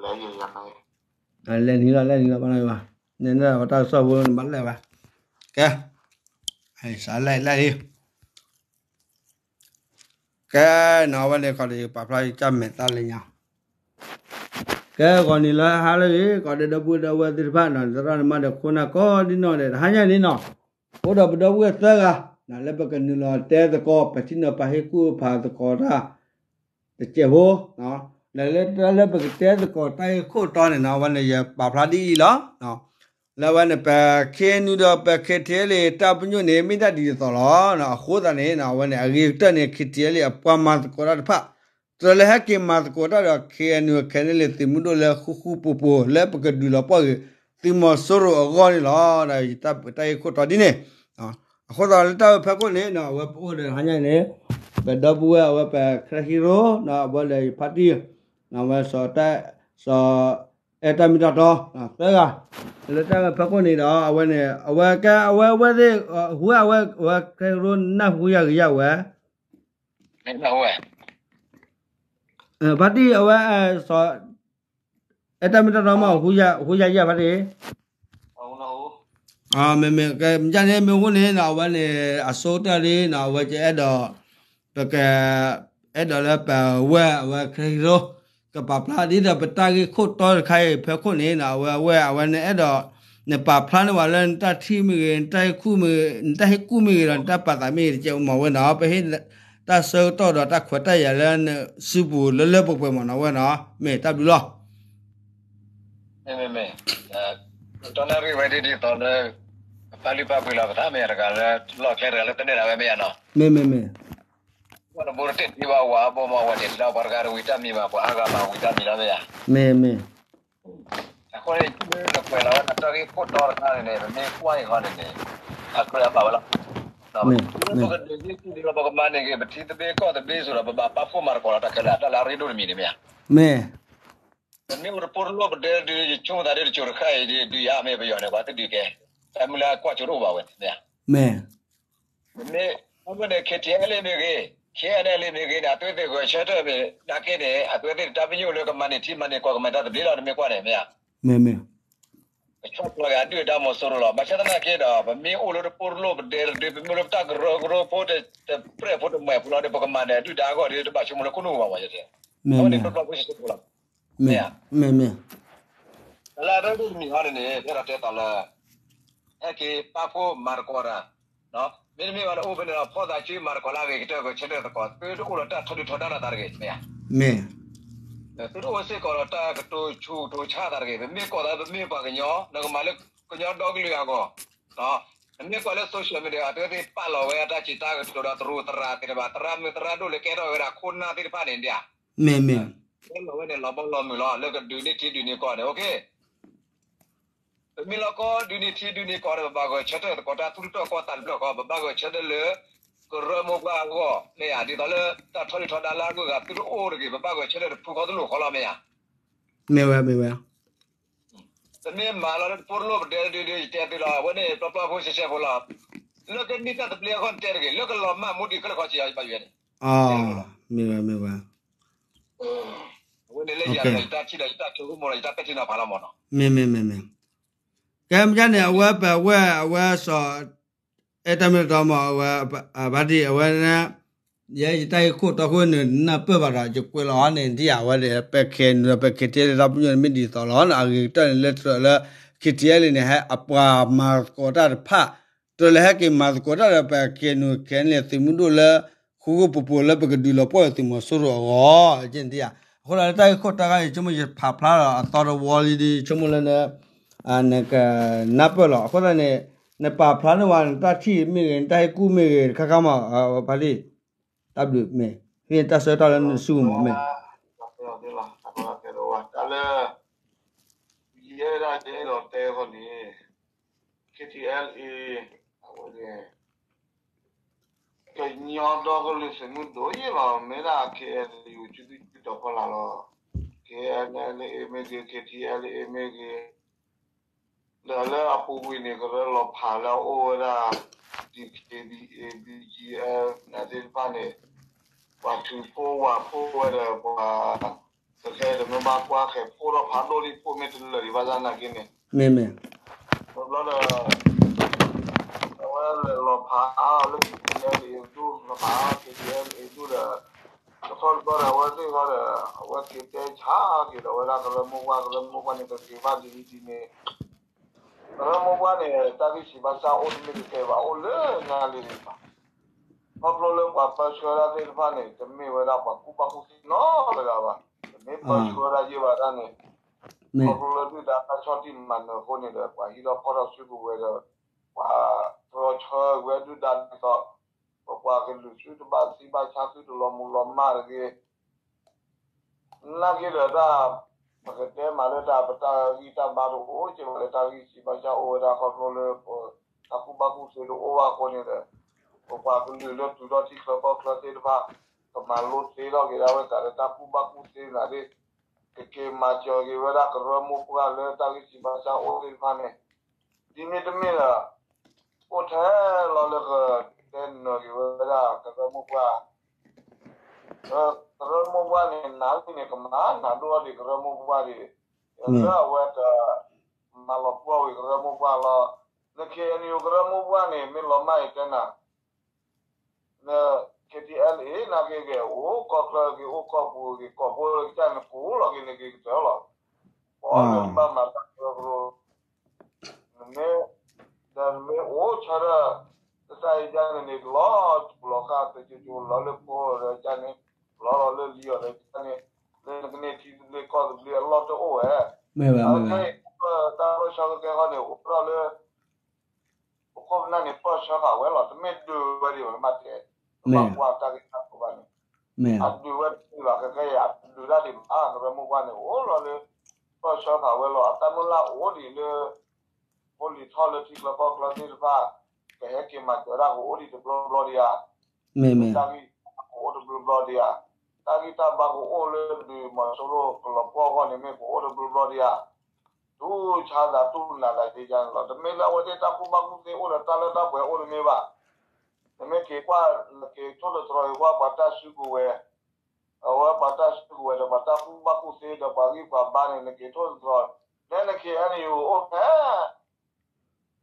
လဲၤနံၤလီၤ လဲၤနံၤလီၤ ဘၣ်နီၤဘၣ်, နနပတၢ်ကစီၣ်ဖိနဘၣ်လဲၤဘၣ်, ကဲ, လဲၤလဲၤလံ ကဲနီၤ အဝဲန့ၣ်ခီဒီး ယပာ်ဖျါယကစၢ်မဲာ်သၣ်လၢညါ, ကဲ ဂီၤနံၤလၢဟါလၢအဂ့ၤ ကီးဒဲးဒီပုၢ်ဝဲၢ်သ့ၣ်တဖၣ်နီၤ သရၣ်သမါဒီးခိၣ်နၢ်ကိးဒ်နီၢ်ဒဲး တဟါညါန့ၣ်နီၤ, အိၣ်ဒီးပဒီပုၢ်ဝဲၢ်သၢဂၤ လၢပကနုာ်လီၤတဲသကိး ပထံၣ်နီၤပာ်ဟ့ၣ်ကူၣ်ဖးသကိးတၢ် တစဲးဖိ လၢလၢလၢပကတဲသကိးတၢ်ဂ့ၢ်ခိၣ်တီန့ၣ်နီၤ အဝဲန့ၣ်ယပာ်ဖျါဒ်အံၤလီၤ. လၢအဝဲန့ၣ် ပ ခ့ၣ်အဲၣ်ယူၣ် ဒီးပ ခ့ၣ်ထံၣ်အဲလ်အ့ တၢ်ပညိၣ်န့ၣ် မ့ၢ်ဒၣ်ဒ်သိးလီၤ. အဃိသတးန့ၣ် အဝဲန့ၣ် အဂ့ၤကတၢၢ်န့ၣ် ခ့ၣ်ထံၣ်အဲလ်အ့ အပှၤမၤသကိးတၢ်တဖၣ် တြၢၤလၢဟဲက့ၤမၤသကိးတၢ်ဒီး ခ့ၣ်အဲၣ်ယူၣ် ခဲန့ၣ်လၢသုးမုၢ်ဒိၣ်လၢဃူဃူဖိးဖိး လၢပကဒုးလီၤပှီၢ်ဂ့ၤ သုးမီၤစိရိၤအဂီၢ်န့ၣ်လီၤ. ဒီးယတၢ်ဂ့ၢ်ခိၣ်တီဒ်န့ၣ် အဃိသတးလၢတၢ်ဝဲဖဲခိၣ်န့ၣ် အဝဲပအိၣ်ဒီးဟါညါန့ၣ် ပဒီပုၢ်ဝဲၢ်အဝဲပ ခရၢၣ်ဟံရိ အဝဲဒီးယဖါတံၢ် အဝဲ စီၤအဲၣ်တၢ်မ့ၢ်တၢ်တီ သၢဂၤ လၢတၢ်ဝဲဖဲခိၣ်န့ၣ်ဒီး အဝဲန့ၣ် အဝဲကဲ အဝဲဝဲသ့ၣ် ဟူဝဲ အဝဲ အဝဲ ခရၢၣ်ဟံရိ နၢ်ဟူယၤဂ့ၤယၤဝဲ ဖါတံၢ် အဝဲ စီၤ အဲၣ်တၢ်မ့ၢ်တၢ်တီမ့ၢ် ဟူယၤယၤဖါတံၢ် မ့မ့ၢ် ကဲ မ့ၢ်န့ၣ် မ့ၢ်အိၣ်န့ၣ်နီၤ အဝဲန့ၣ် အဆိကတၢၢ်လံနီၤ အဝဲကအဲၣ်ဒိး ပက အဲၣ်ဒိးလၢပဝဲၢ်အဝဲ ခရၢၣ်ဟံရိ ကပာ်ဖျါဒ်သိးပတၢ်ဂ့ၢ်ခိၣ်တီတခါအံၤဖဲခိၣ်န့ၣ်နီၤ အဝဲဝဲၢ်အဝဲန့ၣ်အဲၣ်ဒိး နပာ်ဖျါန့ၢ်ဝဲလၢနတၢ်ထံၣ်မ့ၢ်ဂ့ၤ နတၢ်ဟ့ၣ်ကူၣ်မ့ၢ်ဂ့ၤ နတၢ်ဟ့ၣ်ကူၣ်မ့ၢ်ဂ့ၤဒီး နတၢ်ပာ်သးမ့ၢ်ဂ့ၤ တကဲးမ့ၢ်ဝဲနီၤ ပဟ့ၣ်တၢ်ဆၢကတီၢ်ဒီးတၢ်ခွဲးတၢ်ယာ်လၢနစုပူၤလၢလၢပှဲၤပှဲၤမ့ၢ်နီၤ ဝဲနီၤ မ့ၢ်တၢ်ဘျုးလီၤ. မ့မ့ၢ် မ့မ့ၢ် တီနၣ်ရံၣ်ဝဲဒ်ဒ်သိးလၢ ပာ်လုၢ်ပာ်ပှ့ၤလီၤပသးမ့ၢ်ယါတဂၤလၢ လီၢ်ကျဲတဂၤလၢတန့ၢ်ဒၣ်ဝဲမ့ၢ်ယါနီၤ မ့မ့ၢ်မ့ၢ် ပှၤတဘိတတ့ၢ်ထံဘၣ်ဝဲအဘိမ့ၢ်ဝဲန့ၣ် လၢပှၤတဂၤတဝံၤတၢ်မံၤဘၣ် ပှၤအါဂၤဘၣ်ဝံၤတၢ်မံၤလီၤမ့ၢ်ယါ မ့မ့ၢ် အဃိန့ၣ် နကွဲးလီၤဝဲဒၣ်တၢ်ဂ့ၢ်ခိၣ်တီတခါန့ၣ်န့ၣ် ပမ့ၢ်ကွၢ်အံၤဃီန့ၣ်န့ၣ် အကြၢးအဘၣ်ဝဲလီၤ. လၢပကဒုးဂ့ၢ်ကံဒ်လီၤ ပကမၤန့ၢ်ဂ့ၤ ပထံသဘျ့ကီၢ်သဘျ့စ့ၢ်ဒီး ပဘၣ်ပာ်ဖှိၣ်မၤသကိးလီၤတၢ်ခဲလၢာ် တၢ်လၢအရ့ဒိၣ်တမံၤန့ၣ်မ့ၢ်ဧါ. မ့ၢ် ပမ့ၢ်အိၣ်တပိၢ်တလိၣ်ပဒဲဒုး ယဆိကမိၣ်သးဒ်တစိၤတဃၣ်အံၤဒ် ဒုးယၤမ့ၢ်ပယီၤန့ၣ် ပှၤတဒုးကဲ တၢ်မုၢ်လၢကွၢ်ကၠိတအိၣ်ဘၣ်ဝဲန့ၣ်မ့ၢ်ဧါ. မ့ၢ် မ့ၢ် အမ့ၢ်န့ၣ် ခ့ၣ်ထံၣ်အဲလ်အ့မ့ၢ်ဂ့ၤ ခ့ၣ်အဲၣ်အဲလ်အ့မ့ၢ်ဂ့ၤန့ၣ် အသုဝဲသ့ၣ်ဂဲၤဆၢထၢၣ်မ့ၢ်နာ်က့န့ၣ် အသုဝဲသ့ၣ်တၢ်ပညိၣ်လၢကမၤန့ၢ်ထံမၤန့ၢ်ကီၢ်ကမၤတၢ်သဘျ့လီၤ နမ့ၢ်ကွၢ်န့ၣ်မ့ၢ်ဧါ. မ့ၢ်မ့ၢ် ကဆီၣ်ထွဲက့ၤအဒုၣ်အဒါမီၤစိရိၤလီၤ. ဘၣ်ဆၣ်သနာ်က့ဒီး ပမ့ၢ်အိၣ်လၢတပိၢ်တလိၣ်ပဒဲတဒု ပမ့ၢ်အိၣ်လၢပတၢ်ကရၢကရိဖိ တပြဲၢ်ဖိတမှဲၤဖိလီၤဒီး ပကမၤန့ၢ်အဒုၣ်ဒါအဂီၢ်ဒီး တဘၣ်ဆိကမိၣ်လၢခိၣ်နူာ်ဘၣ်မး ယတဲ အဝဲန့ၣ် ပျီပျီဖိစံးဖိလီၤ မ့ၢ်ဧါ. မ့ၢ်မ့ၢ် တၢ်လၢအရ့ဒိၣ်တမံၤဟီန့ၣ်န့ၣ် ယအဲၣ်ဒိးတဲသိးလၢ ဟဲက့ၤပာ်ဖှိၣ်မၤသကိးတၢ် မ့တမ့ၢ်ဘၣ်န့ၣ် အိၣ်ဖဲန့ၣ်ဒီး ဖီၣ်သးစုမၤသကိးလၢအဂ့ၤကတၢၢ် ဂဲၤဆၢထၢၣ်သကိး သုတအိၣ်ဒီးတၢ်ထီဒုၣ်ထီဒါလိာ်သးတဂ့ၤ မ့ၢ်ဧါ. မ့ၢ် သုတအိၣ်စ့ၢ်ကီးဒီးတၢ်ကတိၤဆူးကတိၤဆါသးတဂ့ၤ. ပမ့ၢ်ကိးသး ပမ့ၢ်ပှၤကညီ နကမၤလၢကညီဒီကလုာ်အဂီၢ် နမ့ၢ်ကွၢ်လၢ social media အသုဝဲသ့ၣ်ပာ်လီၤဝဲအတၢ်စံးတၢ်ကတိၤဒီးသရူးသရၣ်သ့ၣ်တဖၣ် သရၣ်မုၣ်သရၣ်ဒိၣ်လၢကဲထီၣ်ဝဲဒၣ်ခိၣ်နၢ်သ့ၣ်တဖၣ်န့ၣ်ဒၣ် မ့ၢ်မ့ၢ် ကဲလီၤဝဲန့ၣ် လီၤဘီလီၤမုၢ်လီၤ လၢကဒုးန့ၢ်ထံဒုးန့ၢ်ကီၢ်န့ၣ် ပမ့ၢ်လီၤကီဒုးန့ၢ်ထံဒုးန့ၢ်ကီၢ်ဒီး ပဘၣ်ဂဲၤဆၢထၢၣ်သကိးတၢ်သူၣ်တဖျၢၣ်ကီၢ်သးတဖျၢၣ်ဃီ ပဘၣ်ဂဲၤဆၢထၢၣ်လၢ ကရၢမိၢ်ပှၢ်အဂီၢ် မ့ၢ်ဧါ. ဒ်သိးလၢတၢ်ထီဒုၣ်ထီဒါလၢအဂုၤအဂၤသုတအိၣ်တဂ့ၤ ပဘၣ်ဂဲၤဆၢထၢၣ်တဖုဃီတလိာ်ဃီလီၤ မ့ၢ်ဧါ. မ့ၢ်ဝဲ မ့ၢ်ဝဲ ပမ့ၢ်မၤလီၤလၢတပိၢ်တလိၣ်ပဒဲတဒုဒု ယတဲသုလီၤ အဝဲန့ၣ် ပျီပျီဖိစဲးစဲးဖိလီၤ. လၢကန့ၢ်တၢ်သဘျ့အဂီၢ်နတဲတဂ့ၤ လၢကလီၤမၢ်မူဒံးခဲလၢာ်ခီဆံးယဘၣ်ယွဲန့ၣ် မ့ၢ်ဝဲ မ့ၢ်ဝဲ အဝဲန့ၣ်လၢယၤဒီးယတၢ်ထံၣ်ဒီးယတၢ်ဆိကမိၣ်ဒီးယတၢ်ပဲာ်ထံနီၤဖးလီၤမ့ၢ်နီၤ. မ့ၢ်မ့ၢ်မ့ၢ်မ့ၢ် ကဲမ့ၢ်န့ၣ် အဝဲပဝဲအဝဲစီၤ အဲၣ်တၢ်မ့ၢ်တၢ်တီမ့ၢ် အဝဲ ဘၣ်ဒ်အဝဲ ယဲယတၢ်ဂ့ၢ်ခိၣ်တီခိၣ်န့ၣ် နၢ်ပၢၢ်ဘၣ်ဒီး ယကွဲးလီၤအီၤန့ၣ် ဒ်အဝဲဒီး ပခဲနုာ်ဒီး ပခဲထံလၢတၢ်ပညိၣ်န့ၣ် မ့ၢ်ဒ်သိးလီၤန့ၣ် အဂ့ၤကတၢၢ်န့ၣ် လၢတြၢၤလၢ ခ့ၣ်ထံၣ်အဲလ်အ့န့ၣ် ဟဲအပှၤမၤသကိးတၢ်တဖၣ် တြၢၤလၢဟဲက့ၤမၤသကိးတၢ်ဒီး ပခဲနုာ်ခဲန့ၣ် သုးမုၢ်ဒိၣ်လၢ ဃူဃူဖိးဖိးလၢပကဒုးလီၤပှီၢ်သုးမီၤစိရိၤအဂီၢ် ကဲဒ်အံၤ အဃိသတးလၢတၢ်ဂ့ၢ်ခိၣ်တီခါအံၤ ဆိကမိၣ်ယဖးဖျါဒီးအသီတဝီလံဒီး ဆိကမိၣ်လၢ နကနၢ်ပၢၢ်လီၤ. အဃိသတးန့ၣ် နပာ်ဖျါန့ၢ်ဝဲ နတၢ်ထံၣ်မ့ၢ်ဂ့ၤ နတၢ်ဟ့ၣ်ကူၣ်မ့ၢ်ဂ့ၤ တခါခါမး ဖါတံၢ် တၢ်ဘျုးမ့ၢ် ဟ့ၣ်တၢ်ဆၢကတီၢ်လၢနစုမးမ့ၢ် တၢ်လၢ ယဲဒၣ်ယအဲၣ်ဒိးတဲဃီန့ၣ် ခ့ၣ်ထံၣ်အဲလ်အ့ အဝဲန့ၣ် ကညီဒီကလုာ်သုးမုၢ်ဒိၣ်အံၤလီၤ. မ့ၢ်ဒၣ် ခ့ၣ်အဲၣ်ယူၣ် စုသူၣ်စုတီၤဖီလာ်လီၤ. ခ့ၣ်အဲၣ်အဲလ်အ့မ့ၢ်ဂ့ၤ ခ့ၣ်ထံၣ်အဲလ်အ့မ့ၢ်ဂ့ၤ ဒီးလၢအပူၤကွံာ်န့ၣ် ကရၢလီၤဖးလၢအအိၣ်ဝဲဒၣ် ဒံၣ်ခ့ၣ်ဘံၣ်အ့ၣ် ဘံၣ်ကၠံၣ်အဲၣ် သ့ၣ်တဖၣ်န့ၣ် ပှၤထုးဖှိၣ်ဝးဖှိၣ်ဝဲဒီးပှၤ တခဲအံၤဒီးမ့ၢ်ဘၣ်ကွၢ်ဃဲၤဖှိၣ်ထီၣ်ဖးဒိၣ်လံ ဖှိၣ်မ့ၢ်တလၢာ်ဒံးဘၣ်ဆၣ်နာ်က့န့ၣ်, မ့ၢ်မ့ၢ်, တဘျီဒီး အဝဲလဲၤလီၤဖးအါလၢ K T L A ဒူၣ် လီၤဖးအါ K T L A ဒူၣ်ဒီး တခီတဘျီဒီး အဝဲသ့ၣ်ဃီဒီး အဝဲက့ၤတဲဆါက့ၤဒီးဝဲဒၣ်ကရၢမိၢ်ပှၢ် ကရၢမိၢ်ပှၢ်န့ၣ် ကက့ၤဘၣ်ဒ်အံၤဒ်န့ၣ် ကရၢမိၢ်ပှၢ်န့ၣ် တၢ်ဂံၢ်စံးဘါစၢ်အိၣ်တမ့ၢ်တကဲဘၣ် အိၣ်လၢညါလံန့ၣ်ဘၣ်. ခီဖျိလၢပှၤပၢဆှၢဒၣ်သ့ၣ်တဖၣ်န့ၣ် တမ့ၢ်ဝဲဒၣ်ပှၤကူၣ်ဘၣ်ကူၣ်သ့နီတဂၤဘၣ်. တမ့ၢ်ပၢဆှၢဒၣ်ယဲဘၣ်တၢ်န့ၣ်, ခီဖျိလၢဒုၣ်ဒါတၢ်ဆီၣ်တံၢ်မၤနၢၤအဃိန့ၣ်ဒီး ပှၤဟံးထီၣ်ဖီၣ်ထီၣ်စုကဝဲၤဒီး ပှၤတြီဆၢဝဲဒုၣ်ဒါဒ်သိး ပပှၤကလုာ်သုတဘၣ်သံဘၣ်ဆါ သုတလီၤမူလီၤမၢ်တဂ့ၤ နာ်က့ဒီးတၢ် ပကတဲမးလၢတၢ် ပတၢ်ဂံၢ်တၢ်ဘါတအိၣ်ကဲဘၣ်လၢ တၢ်ဂံၢ်စံးဘါစၢ်အိၣ်ဝဲဒၣ်ခီဖျိလၢ တၢ်ကူၣ်ဘၣ်ကူၣ်သ့တအိၣ်ဘၣ်အဃိန့ၣ်ဒီး ပပှၤကလုာ်လၢတုၤထီၣ်ထံချၢကီၢ်ချၢသ့ၣ်တဖၣ် ကမၤလိသ့ထီၣ်က့ၤဒၣ်ဝဲသးလၢတၢ်ကူၣ်ဘၣ်ကူၣ်သ့နၤသ့ၣ် ကက့ၤမၤစၢၤက့ၤဝဲဒၣ်ကရၢမိၢ်ပှၢ်လၢတၢ်ဂံၢ်စံးဘါစၢ်အိၣ်သ့ၣ်တဖၣ်န့ၣ် ဒ်မ့ၢ်တမ့ၢ်ဒီး အိၣ်ထဲလီၤလၢကတဲနၢၤက့ၤဝဲဒၣ်ကရၢမိၢ်ပှၢ် ကရၢမိၢ်ပှၢ်န့ၣ် နၤလံန့ၣ် ကမၤနၤဒိၣ်အီၤဒံးကရၢမိၢ်ပှၢ်ဒံး, လၢအဝဲက မၤလီၤပှီၢ်ဝံၤကရၢမိၢ်ပှၢ်လီၤ. န K N U ကရၢမိၢ်ပှၢ်န့ၣ် မ့ၢ်လီၤမၢ်အံၤတဲနၤ, န K T L A နာ်က့ဂ့ၤ အိၣ်ကီၢ်ချၢဂ့ၤ အိၣ်ကီၢ်ပူၤဂ့ၤ ကီၢ်ဖိလၢကစၢ်န့ၣ် ကိးလီၤက့ၤနက့ၤကတၢၢ်လီၤ. ပအီၣ်လၢနဘၣ်မၤတၢ်ကရၢကရိ နမ့ၢ် ဒီးနမ့ၢ်အိၣ်ဆၢထၢၣ် ကစၢ်အံၤဒ်န့ၣ်န့ၣ် လီၤကၠိလီၤဃၣ် တကၠိကၠိလီၤလၢဖိဒီးကန့ၣ် လီၤလီၤလၢလံၤအီၤဒီးကန့ၣ် လၢနကန့ၢ်ထံသဘျ့ကီၢ်သဘျ့အလီၢ်တအိၣ်ဝဲ. အခဲအံၤ တၢ်ပၢၢ်ဆၢကကဲဃီန့ၣ် အိၣ်ထီၣ်လၢ ပခိၣ်ပနၢ်န့ၣ် ပၢၢ်ဆၢဃာ်ဝဲလီၤ တမ့ၢ်ဒုးဝဲဒံးဘၣ် မ့ၢ်တဲ ပဘၣ်ကွၢ်တၢ်ဂ့ၢ်တၢ်ကျိၤဘၣ်န့ၣ် အဒုးဝဲတမ့ၢ်ဘၣ် ခဲခဲအံၤ အဒုးတၢ်ဒံးဘၣ် ကရၢမိၢ်ပှၢ်န့ၣ် အိၣ်လီၤလၢ ပၢၢ်ဆၢဃာ်ဝဲလီၤ အတၢ်မုၢ်လၢ်အိၣ်ဒံးလၢ ဖိလံၤထီၣ်လၢထံချၢကီၢ်ချၢသ့ၣ်တဖၣ် ကဟဲက့ၤမၤစၢၤဒၣ်ကအိၣ်ဒံးတဘျီဘျီဒံးဧါ မ့ၢ်မ့ၢ် တၢ်ဂ့ၢ်ကအိၣ်တဘျီဘျီဒံးဧါ တၢ်ဂ့ၢ်တၢ်ဘါကအိၣ်လၢဒုးမီၤစိရိၤကလီၤပှီၢ်အဂီၢ်န့ၣ်မ့ၢ်ကအိၣ်တဘျီဘျီဒံးဧါ တူၢ်ဆါသးတူၢ်နးသးဒ်န့ၣ်လီၤ တမ့ၢ်လၢအဝဲသ့ၣ်တၢ်ကူၣ်ဘၣ်ကူၣ်သ့အိၣ်ဒီးတၢ်လၢတၢ်ပှဲၤအိၣ်တမ့ၢ်ဘၣ် နမ့ၢ်က့ၤကွၢ် နက့ၤထိၣ်သတြီၤက့ၤကွၢ်ပှၤတၢ်စုကဝဲၤ အဝဲပှၤတၢ်စုကဝဲၤဒီးပှၤတၢ်ကူၣ်ဘၣ်ကူၣ်သ့ဒီးပှၤဂံၢ်ပှၤဘါန့ၣ် နက့ၤထိၣ်သတြီၤ နဲန K N U အိၣ်ဖဲ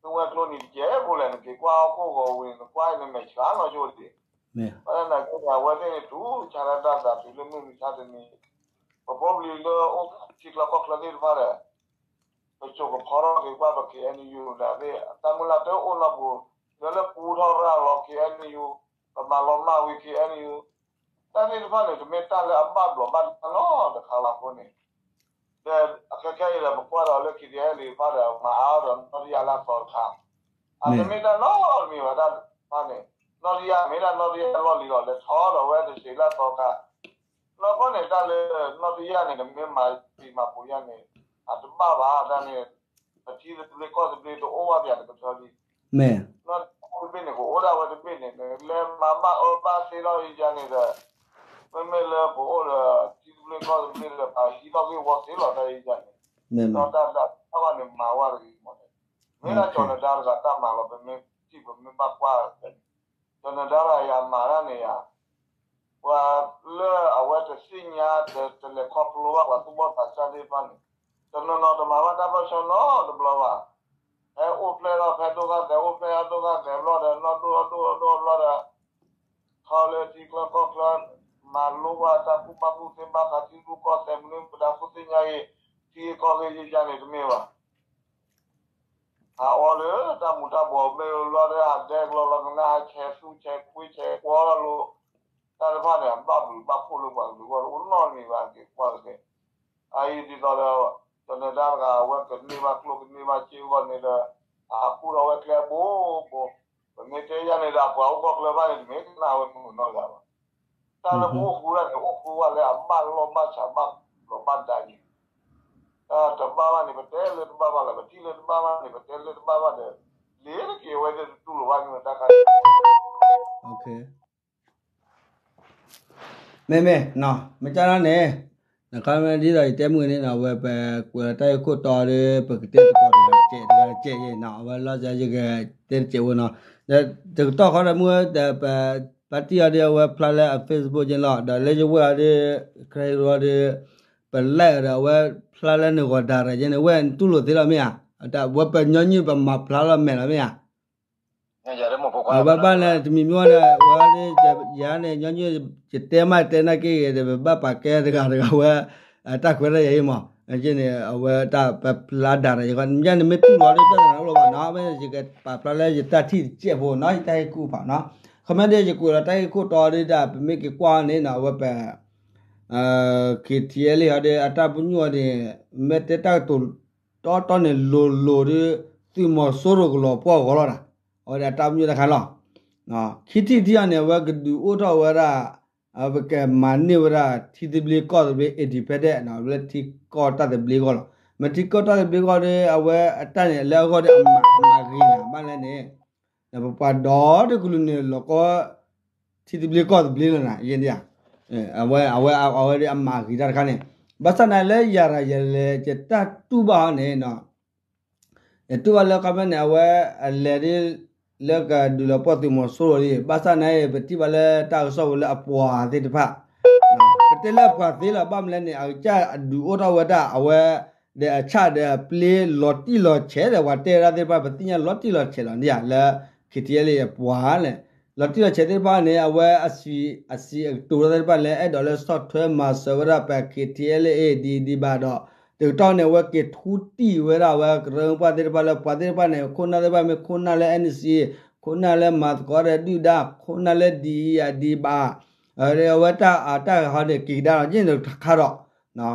သုဝဲကျိနံၤတကဲဖိလဲၣ် နက့ၤကွၢ်ဟီၣ်ခိၣ်ဂီၤဝံၤ နကွၢ်အံၤနမဲာ်ဆှးနီၢ်ကၠိဒံး ဘၣ်ဆၣ်သနာ်က့န့ၣ် အဝဲသ့ၣ်န့ၣ် တူၢ်ဆါတၢ်သးတုၤလၢမုၢ်မဆါတနံၤ ပဖိပလံၤလၢအိၣ်ထံချၢကီၢ်ချၢသ့ၣ်တဖၣ်ဒီး ပစိာ်ကဖီထီၣ်က့ၤကွၢ်ပ K N U ဒၣ်သ့ၣ် အတၢ်မုၢ်လၢ်တအိၣ်နီတပူၤ လၢလၢပူထီၣ်ရၢ်လီၤ K N U ပမၤလီၤမၢ်ဝံၤ K N U တၢ်သ့ၣ်တဖၣ်န့ၣ် တမ့ၢ်တၢ်လၢအဘၣ်ဘျီးဘၣ်ဒါနီတခါလၢအဃိန့ၣ် ဒီးအခဲခဲအံၤဒီး ပကွၢ်ဒီးလၢ K T L A တဖၣ်ဒီး မၤအါထီၣ်ဒီးနီၢ်တယၢ်လၢအသီတခါ အတမ့ၢ်တၢ်နီတမံၤဘၣ်တၢ်တဖၣ်န့ၣ် နီၢ်တယၢ်မ့ၢ်ဒၣ်နီၢ်တယၢ်လီၢ်လံၤလီၤ လဲၤထီၣ်ဒီးဝဲတစဲးလၢအသီတခါ နီၢ်ကီၢ်န့ၣ် တၢ်လၢနီၢ်တယၢ်န့ၣ် နမ့ၢ်မၤပံၤမၤပူၤယါန့ၣ် အတဘၣ်ဘၣ်တၢ်န့ၣ် ပထံသဘျ့ကီၢ်သဘျ့တအိၣ်ဘၣ်ပၠးတကထၢလံ နီၢ်တဘ့ၣ်န့ၣ် ကအိၣ်ဒၣ်ဝဲတဘ့ၣ်န့ၣ် နလဲၤမၤဘၣ်အၢဘၣ်သ့လီၤယါန့ၣ်ဒီး မ့မ့ၢ်လၢပအိၣ်ဒီးထံသဘျ့ကီၢ်သဘျ့ဒီး ပဟံးထီၣ်ဂ့ၢ်ဝီသ့လီၤတၢ်ယါန့ၣ် ဒီးတၢ်ဒၣ်တၢ်ဘၣ်န့ၣ် မၤဝဲတဂ့ၤမးန့ၣ် မ့ၢ်ဒၣ်ကၠီၤနဒါတဂၤတၢ်မၤလီၤ ပမ့ၢ်ထံၣ်ပမ့ၢ်ဘၣ်ကွၢ် ကၠီၤနဒါတဂၤယၤမၤတၢ်န့ၣ်ယါ ပှၤလၢအဝဲတသ့ၣ်ညါ တလဲၤခီဖျိဘၣ်ပှၤသူၣ်ဘီၣ်သးစၢ်သ့ၣ်တဖၣ်န့ၣ် တနီၤနီၤတမၤဘၣ်တၢ်ပၢၢ်ဆၢနီတဘျီဘၣ်. ဟဲအိၣ်ဖျဲၣ်ထီၣ်ဖဲဒိၣ်ဃာ်သဲး အိၣ်ဖျဲၣ်ထီၣ်ဒိၣ်ဃာ်သဲးဘျီဒီး နီၢ်ဒိၣ်အဒိၣ်အဒိၣ်အဘျီဒီး ထီၣ်လၢထံချၢကီၢ်ချၢ မၤလိဘၣ်တၢ်ကူၣ်ဘၣ်ကူၣ်သ့ဘၣ်ဃးထံရူၢ်ကီၢ်သဲး မနုၤပတၢ်ကူၣ်သ့ၣ်ညါအံၤ ထံဂ့ၢ်ကီၢ်ဂ့ၢ်ယါန့ၣ်တမ့ၢ်ဘၣ်. ဟးအီၤလၢတၢ်မူၤတၢ်ဘှီးမ့ၢ်လီၤဒီး ဟးဒဲကလီလီၤကနၣ် ဟးဆဲးသူဆဲးကွ့ဆဲးကွီလိၤ တၢ်တဖၣ်န့ၣ် အဘၣ်ဘျုးဘၣ်ဖှိၣ်လၢပှၤကလုာ်အဂီၢ် တအိၣ်နီတမံၤဘၣ် က့ၤကွၢ်က့ၤ အအံၤဒ်သိးဒီး ကၠီၤနဒါတဂၤ အဝဲကန့ၢ်ဘၣ်ကျိၣ်ကန့ၢ်ဘၣ်စ့အဂီၢ်န့ၣ်ဒီး အကူၣ်ထီၣ်ဝဲကျဲဘိဘိ ပမ့ၢ်တဲယါန့ၣ်ဒီး ပှၤအိၣ်ကီၢ်ချၢဘၣ်န့ၣ် တမ့ၢ်ကနၣ်ဝဲမုာ်နီတဂၤဘၣ်. တၢ်လၢပအိၣ်ဃူတၢ်န့ၣ် အိၣ်ဃူဘၣ်လၢအဘၣ်လီၢ်ဘၣ်ဆးဘၣ်ဘျီးဘၣ်ဒါန့ၣ် တၢ်တဘၣ်ဘၣ်န့ၣ် ပတဲလၢတဘၣ်ဘၣ်လီၤ, ပထံၣ်လၢတဘၣ်ဘၣ်န့ၣ် ပတဲလၢတဘၣ်ဘၣ်ဒီး လ့ၤတက့ၤဝဲသ့ၣ်တတူၢ်လိာ်ဘၣ်န့ၣ်တၢ်ခါန့ၣ် မ့မ့ၢ် မ့ၢ်ကန့ၣ် နခီမ့ၢ်ဒ်သိးယတဲမုၢ်န့ၣ်နီၤ ဝဲပကွဲးလီၤတၢ်ဂ့ၢ်ခိၣ်တီဒီး ပကတဲသကိးတဂၤတကဲးတဂၤတကဲးနီၤ အဝဲလီၤစၢ်ယကတဲတကဲးဝဲနီၤ ဒီးတကတီၢ်ဃီဒီးမုၢ်ဝဲ ပပာ်တံၢ်အီၤဒီးအဝဲဖျါလၢအ Facebook က့လီၤ ဒီးလၢယဝဲၢ်အီၤဒီး ခရံဒီး ပလဲၣ်ဒီး အဝဲဖျါလၢနဂီၢ်ဒၣ်ရၢၣ်ယဲန့ၣ် အဝဲတူၢ်လိာ်သ့လီၤမ့ၢ်ဧါ, ဝဲပညီနုၢ်ပမၤဖျါလီၤမဲာ်လီၤမ့ၢ်ဧါ. အဝဲဘၣ်လၢတမံၤမံၤဝဲဒၣ် ဝဲဒၣ် ယၤန့ၣ် ညီနုၢ် ယတဲမးတဲနာ်က့ဂ့ၤဒီး ပဘၣ်ပာ်ကဲတဂၤတဂၤဝဲ တၢ်ခွဲးတၢ်ယာ်အံၤမး, န့ၣ် အဝဲတၢ်ပဖျါဒၣ်ရၢၣ်ယဲ မ့ၢ်န့ၣ်မ့ၢ်တူၢ်လီၤဒီး ပြဿနာတအိၣ်လၢၤဘၣ်နီၤ, မ့ၢ်ယကပာ်ဖျါလၢယတၢ်ထံၣ်တစဲးဖိနီၤ ယတၢ်ဟ့ၣ်ကူၣ်ဖးနီၤ, ခီမ့ၢ်ဒ်ယကွဲးလီၤတၢ်ဟ့ၣ်ကူၣ်တီဒ်ဒၣ် ပမ့ၢ်က့ၤကွၢ်န့ၣ်နီၤ အဝဲပ ခ့ထံအဲလ့ၣ်ဟီဒီး အတၢ်ပညိၣ်အီၤန့ၣ် မ့ၢ်တဲတၢ်ကတိၤတီတီန့ၣ် လိၤလိၤဒီး သုးမီၤစိရိၤကလီၤပှီၢ်ဂီၤလီၤဒၣ်, အဝဲဒၣ်တၢ်ပညိၣ်တခါလီၤ. ခံထံၣ်တထံၣ်အီၤန့ၣ် အဝဲကဒုးအိၣ်ထီၣ်ဝဲဒၣ် ပကမၤန့ၢ်ဝဲဒၣ် ထံသဘျ့ကီၢ်သဘျ့ independent လၢထံကီၢ်တၢ်သဘျ့အဂီၢ်လီၤ. မ့ၢ်ထံကီၢ်တၢ်သဘျ့အဂီၢ်ဒီး အဝဲအတၢ်န့ၣ်လၢအဂီၢ်ဒီး အမၤဂ့ၤနၤဘၣ်လဲၣ်န့ၣ် ပပှၤဒီတကလုာ်န့ၣ် လီၤကီ ထံသဘျ့ကီၢ်သဘျ့လီၤနၤ ယဲန့ၣ်ဧါ, အဝဲ အဝဲ အဝဲဒၣ်အမၤဂ့ၤတၢ်တခါန့ၣ်, ဘၣ်ဆၣ်နၤလၢယၤရၤယလဲၤ ယတၢ်တူၢ်ဘၣ်အီၤန့ၣ် ယတူၢ်ဘၣ်လၢခီဖျိန့ၣ် အဝဲအလဲၤဒ် လၢကဒုးလီၤပှီၢ်သုးမီၤစိရိၤလံ, ဘၣ်ဆၣ်နၤ ပထံၣ်ဘၣ်လၢတၢ်ကစီၣ်ဝဲလၢအပှၤသ့ၣ်တဖၣ် ပတဲလၢအပှၤသ့လီၤ ဘၣ်မနုၤလဲၣ်န့ၣ် အကစၢ်အဒုးအိၣ်ထီၣ်ဝဲဒၣ် အဝဲ ဒီးအဆၣ်ဒီးအပျ့ၤလီၤတံၢ်လီၤဆဲးဒီး ပှၤတဲဝဲဒၣ်သ့ၣ်တဖၣ် ပသ့ၣ်ညါလီၤတံၢ်လီၤဆဲးလီၤန့ၣ်ဧါ လၢ ခ့ထံအဲလ့ၣ် အပှၤလဲၣ်, လီၤတံၢ်လီၤဆဲးသ့ၣ်တဖၣ်န့ၣ် အဝဲအစံး အစံးအကတိၤသ့ၣ်တဖၣ်လၢ အဲၣ်ဒိးလၢဆီၣ်ထွဲမၤစၢၤဝဲဒၣ်ပ ခ့ထံအဲလ့ၣ် ဒ်ဒံးဘၣ်ဒီး တကတီၢ်န့ၣ် အဝဲက့ၤထူတံၢ်ဝဲဒၣ်ဝဲကရၢမိၢ်ပှၢ်သ့ၣ်တဖၣ်လၢ ပှၤသ့ၣ်တဖၣ်န့ၣ် ခိၣ်နၢ်သ့ၣ်တဖၣ်မ့ၢ်ခိၣ်နၢ်လၢ NCA ခိၣ်နၢ်လၢမၤသကိးဒီးဒုၣ်ဒါ ခိၣ်နၢ်လၢဒ်အံၤအဒံးဘၣ် အဝဲတၢ်အတၢ်ဂ့ၢ်ဟီန့ၣ် က့ၤကဒါဒီး ယ့ၣ်န့ၣ်တခါဒီး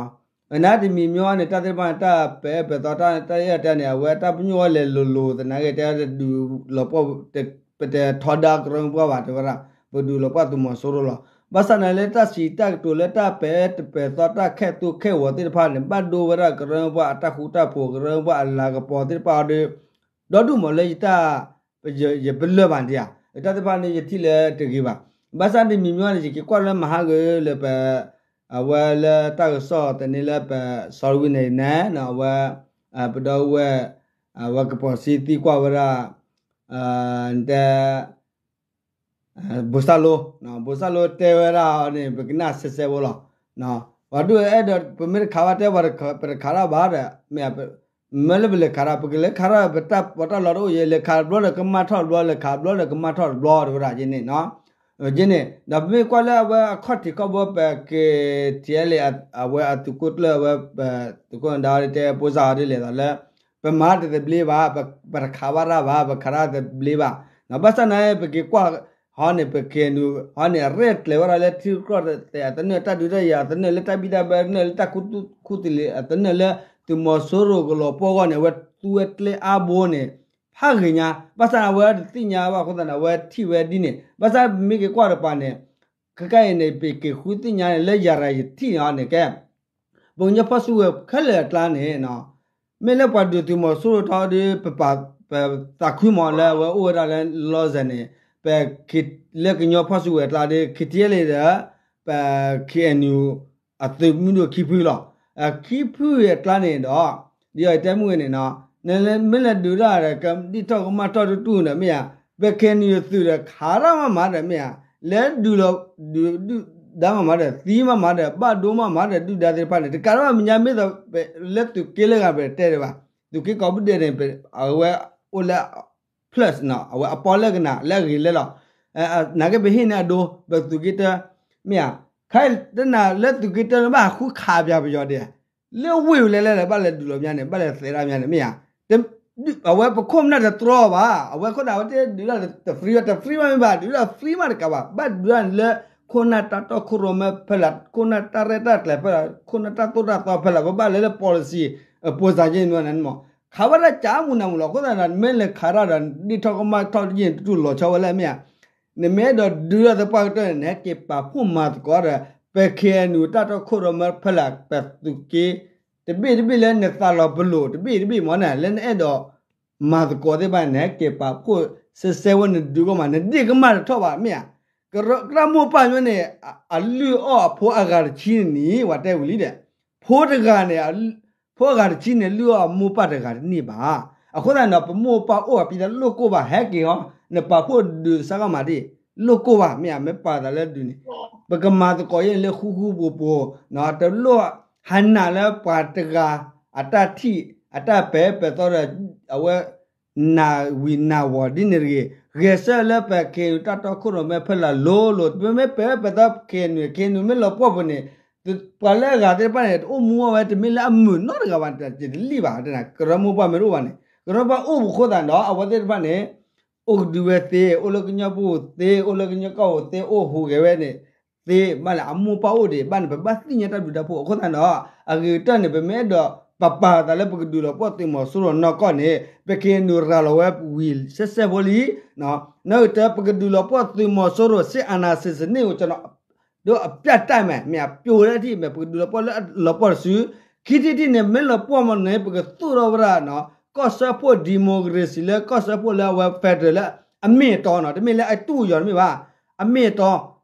နတမံၤမံၤအီၤန့ၣ် တၢ်သ့ၣ်တဖၣ်န့ၣ် တၢ်ပဲာ်အၢပဲာ်သီတၢ် တၢ်အဲၣ်တၢ်န့ၣ် အဝဲတၢ်ပညိၣ်ဝဲလဲၤလိၤလိၤသနာ်က့ တဲဒုးလီၤပှီၢ် ပတထီဒါကရၢမိၢ်ပှၢ်ဘၣ် တဲဝဲဒၣ် ပဒုးလီၤပှီၢ်သုးမီၤစိရိၤလီၤ. ဘၣ်ဆၣ်နၤလၢတၢ်စံးတၢ်ကတိၤလၢတၢ်ပဲာ်အၢတပဲာ်သီ တၢ်ခဲသူခဲဝီၤသ့ၣ်တဖၣ်န့ၣ် ဘၣ်ဒိဝဲဒၣ်ကရၢမိၢ်ပှၢ်အတၢ်ဃူတၢ်ဖိး ကရၢမိၢ်ပှၢ်အလၤကပီၤသ့ၣ်တဖၣ်အီၤဒီး ဒီဒူၣ်မးလၢယတၢ် ယပလၢၢ်ဘၣ်ဒံးဧါ, တၢ်သ့ၣ်တဖၣ်န့ၣ် ယထံၣ်လၢတဂ့ၤဘၣ်. ဘၣ်ဆၣ်တမံၤမံၤန့ၣ် ယက့ၤကွၢ်လၢမဟါဂ့ၤလၢပ အဝဲလၢတၢ်ကစီၣ်သန့လၢပ စီၤရဝံန့ၣ်နဲ အဝဲ ပဒီပုၢ်ဝဲၢ် အဝဲကပီၤစံသံကွၢ်ဝဲဒၣ် တဲ ဘိၣ်စၢ်လိ ဘိၣ်စၢ်လိတဲဝဲဒၣ်အီၤန့ၣ် ပကနၣ်စဲစဲဖိလီၤ. ပှၤဒိၣ်အဲၣ်ဒိး ပမ့ၢ်တခးဘၣ်တဲ ပတခးတၢ်ဘၣ်ဒီး မ့ၢ်လၢပလဲၤခးတၢ် ပကလဲၤခးတၢ် ပတၢ်ပီးတၢ်လီတအိၣ်ယဲ လဲၤခးတဘျီဒီးကမၣ်ထီၣ်တဘျီ လဲၤခးတဘျီဒီးကမၣ်ထီၣ်တဘျီ တဲဝဲဒၣ်ယဲန့ၣ်နီၤ. ယဲန့ၣ် ဒီးပမ့ၢ်ကွၢ်လၢအဝဲအခီၣ်ထံးခီၣ်ဘိ ပက့ၤထံၣ်လံ အဝဲအသုးခိၣ်ကျၢၢ်ဝဲ ပသုးခိၣ်နဒါတဲဖိစၢ်အီၤဒ်လဲၣ်ဒီးလၢ ပမၤတၢ်သဘျ့ဘၣ် ပတခးဘၣ်တၢ်ဘၣ် ပခးတၢ်သဘျ့ဘၣ်. ဘၣ်ဆၣ်န့ၣ် ပက့ၤကွၢ်ဟီန့ၣ် ပက့ၤနုာ်ဟီန့ၣ် ရဲၣ်ကျဲၤဝဲဒၣ်လၢထံရူၢ်ကီၢ်သဲးအသနၢၣ် တၢ်ဒုးတၢ်ယၤအသနၢၣ် လၢတၢ်ဘံၣ်တၢ်ဘၢအသနၢၣ် လၢတၢ်ခူသူၣ်ခူသလ့ၤအသနၢၣ် လၢသုးမီၤစိရိၤကလီၤပှီၢ်အဂီၢ်န့ၣ် အဝဲသူဝဲကျဲအါဘိန့ၣ် ဖးဂ့ၤညါ ဘၣ်ဆၣ်အဝဲတသ့ၣ်ညါဘၣ်အဃိသတးန့ၣ် အဝဲထံၣ်ဝဲဒ်န့ၣ် ဘၣ်ဆၣ်ပမ့ၢ်က့ၤကွၢ်တပၤန့ၣ် ခဲကနံၣ်အံၤန့ၣ် ပက့ၤဃုသ့ၣ်ညါန့ၣ် လၢယၤရၤယထံၣ်န့ၣ်အီၤန့ၣ်ကဲ ပကညီဖီၣ်စုကဝဲၤခဲလၢာ်အကျါန့ၣ် မ့ၢ်လၢပှၤဒုးသုးမီၤစိရိၤထီဒီး ပပာ် ပသးခုမးလၢအဝဲအိၣ်ဝဲဒၣ်လၢလီၢ်စဲၤန့ၣ် ပ လၢကညီဖီၣ်စုကဝဲၤအကျါဒီး ခ့ထံအဲလ့ၣ်ဒီး ပ ခ့ၣ်အဲၣ်ယူၣ် အသုးမုၢ်ဒိၣ်ခံဖုလီၤ. ခံဖုအံၤအကျါန့ၣ်ဒီး ဒ်အံၤတဲမုၢ်ဂ့ၤန့ၣ်နီၤ နမ့ၢ်လဲၤဒုးတၢ်ဒီး ကဒံၣ်ထီၣ်ကမၣ်ထီၣ်တတူၢ်ဒီးမ့ၢ်ဧါ, ပ ခ့ၣ်အဲၣ်ယူၣ် သုးဒီးခးတၢ်မးမးဒီးမ့ၢ်ဧါ, လဲၤဒုးလီၤ ဒုး ဒုၣ်ဒါမးမးဒီး သံမးမးဒီး ဘၣ်ဒိမးမးဒီး ဒုၣ်ဒါသ့ၣ်တဖၣ်န့ၣ် တကးဒံးဘၣ် မဲာ်ညါမ့ၢ်သိး လၢသုးက့လၢဂၤပတဲဒံးဘၣ်, သုးက့ကိးဘုဒဲးန့ၣ် အဝဲအိၣ်လၢ plus နီၤ အဝဲအပီၣ်လၢကနၣ်လၢအဂ့ၤလဲၣ်လီၤ. နာ်က့ပဟ့ၣ်န့ၢ်အဒိ ပသုးက့တၢ မ့ၢ်ဧါ, ခါတနၤလၢသုးက့တၢဘၣ်ဃုခးပၠးပယီၤဒဲး လၢဝ့ၢ်ဝံၤလဲၣ်လဲၣ် ဘၣ်လဲၤဒုးလီၤမးန့ၣ် ဘၣ်လဲၤသဲးဒၣ်မးန့ၣ် မ့ၢ်ဧါ, အဝဲပခိၣ်ပနၢ်တတြီဘၣ်, အဝဲခိၣ်နၢ်ဝဲတဒုးဒၣ်တ free တ free မးမ့ၢ်ဘၣ် ဒုးဒၣ် free မးတကးဘၣ်, ဘၣ်ဒုးဒၣ်လၢ ခိၣ်နၢ်တၢ်တီခိၣ်ရိၣ်မဲဖဲလဲၣ်, ခိၣ်နၢ်တၢ်ရဲၣ်တၢ်ကျဲၤဖဲလဲၣ်, ခိၣ်နၢ်တၢ်သိၣ်တၢ်သီဖဲလဲၣ်, ပဘၣ်လဲၤလၢ policy အပိစၢ်က့န့ၣ်မး ခးဝဲဒၣ်ကးမုၢ်နၤမုၢ်လီၤ. အဃိသတးဒီး နမ့ၢ်လဲၤခးတၢ်ဒီး ဒ်ထီၣ်ကမၣ်ထီၣ်တယ့ၢ်တတူၢ်လီၤဆီဝဲလၢမ့ၢ်ဧါ, နမ့ၢ်အဲၣ်ဒိးဒုးဒၣ်သပှၢ်ကတၢၢ်န့ၣ် နဟဲက့ၤပာ်ဖှိၣ်မၤသကိးဒီး ပ ခ့ၣ်အဲၣ်ယူၣ် တၢ်တီခိၣ်ရိၣ်မဲဖဲလဲၣ် ပသုးက့ တဘ့ၣ်တဘ့ၣ်လၢနသးလီၤပလိာ် တဘ့ၣ်တဘ့ၣ်မးန့ၣ် လၢနအဲၣ်ဒိးမၤသကိးသ့ၣ်တဖၣ်န့ၣ် နဟဲက့ၤပာ်ဖှိၣ်စဲစဲဝဲ နဒုးကီမး နဒ့ၣ်ကမၣ်တထီၣ်ဘၣ် မ့ၢ်ဧါ. ကရၢမိၢ်ပၢ်ညါန့ၣ် အလုၢ်အီၣ်အဖိအဂၤတဆံန့ၣ် ပှၤတဲဝံၤလံဒီး ဖိတဂၤန့ၣ် ဖိအဂၤတဆံန့ၣ် လုၢ်အီၣ်အမိၢ်ပၢ်တဂၤတန့ၢ်ဘၣ်. အဃိသတးန့ၣ်ဒီး ပမိၢ်ပၢ်အိၣ်အပံသးလိၣ်ကိၢ်ဘၣ် ဟဲက့ၤဟီ နပာ်ဖှိၣ်ဒုးစါကီမးဒ် လိၣ်ကိၢ်ဘၣ် မ့ၢ်ဧါ, မ့ၢ်ပာ်သးလၢဒုးန့ၣ် ပကမၤသကိးယဲၢ်လၢဃူဃူဖိးဖိး တလိၣ် ဟးနာ်လၢပှၤတဂၤ အတၢ်ထံၣ် အတၢ်ပဲာ်ပဲာ်သီဒီး အဝဲ နာ်ဝံၤနာ်ဝီၤဒ်န့ၣ်တဂ့ၤ. ဂဲၤဆၢလၢပ KNU တၢ်တီခိၣ်ရိၣ်မဲဖဲလၢလိၤလိၤ ပမ့ၢ်ပဲာ်ပဲာ်သီ KNU KNU မ့ၢ်လီၤပှီၢ်ပူၤန့ၣ် ပှၤလၢအဂၤသ့ၣ်တဖၣ်န့ၣ် တအိၣ်မူဝဲတမ့ၢ်လၢအမုာ်နီတဂၤဘၣ် တလံၣ်ဘၣ် ကရၢမိၢ်ပှၢ်မ့ၢ်တအိၣ်ဘၣ်န့ၣ် ကရၢမိၢ်ပှၢ်အိၣ်ပူၤအဃိသတးဒီး အဝဲသ့ၣ်တဖၣ်န့ၣ် အိၣ်ကဒုဝဲသ့ အိၣ်လၢကညီပူၤသ့ အိၣ်လၢကညီကီၢ်ပူၤသ့ အိၣ်ဟူးဂဲၤဝဲန့ၣ် သ့ဘၣ်လဲၣ် အမိၢ်ပၢ်အိၣ်ဒံးဘၣ်န့ၣ် ပဘၣ်သ့ၣ်ညါတၢ်ဘျုးတၢ်ဖှိၣ်အဃိသတးဒီး အဂ့ၤကတၢၢ်န့ၣ် ပမ့ၢ်အဲၣ်ဒိးပပာ်သးလၢပကဒုးလီၤပှီၢ်သုးမီၤစိရိၤနီၢ်ကီၢ်န့ၣ် ပ KNU ရၤလီၤဝဲဝံၤစဲးစဲးဖိလံ နီၢ်ကတၢၢ် ပကဒုးလီၤပှီၢ်သုးမီၤစိရိၤ စစ်အာဏာရှင်စနစ်ကို ဒီးအပြတ်တိုက်မယ် မ့ၢ်အပြိလၢထံၣ်မဲာ် ပကဒုးလီၤပှီၢ်လၢလီၤပှီၢ်တစု ခံထံၣ်တထံၣ်န့ၣ် မ့ၢ်လီၤပှီၢ်မးန့ၣ် ပကသူၣ်ထီၣ်ဝဲဒၣ် ကီၢ်စၢဖှိၣ် democracy လၢကီၢ်စၢဖှိၣ်လၢအဝဲ federal လၢအမ့ၢ်အတီနီၤ တမ့ၢ်လၢအတူၢ်အယီၤတမ့ၢ်ဘၣ် အမ့ၢ်အတီ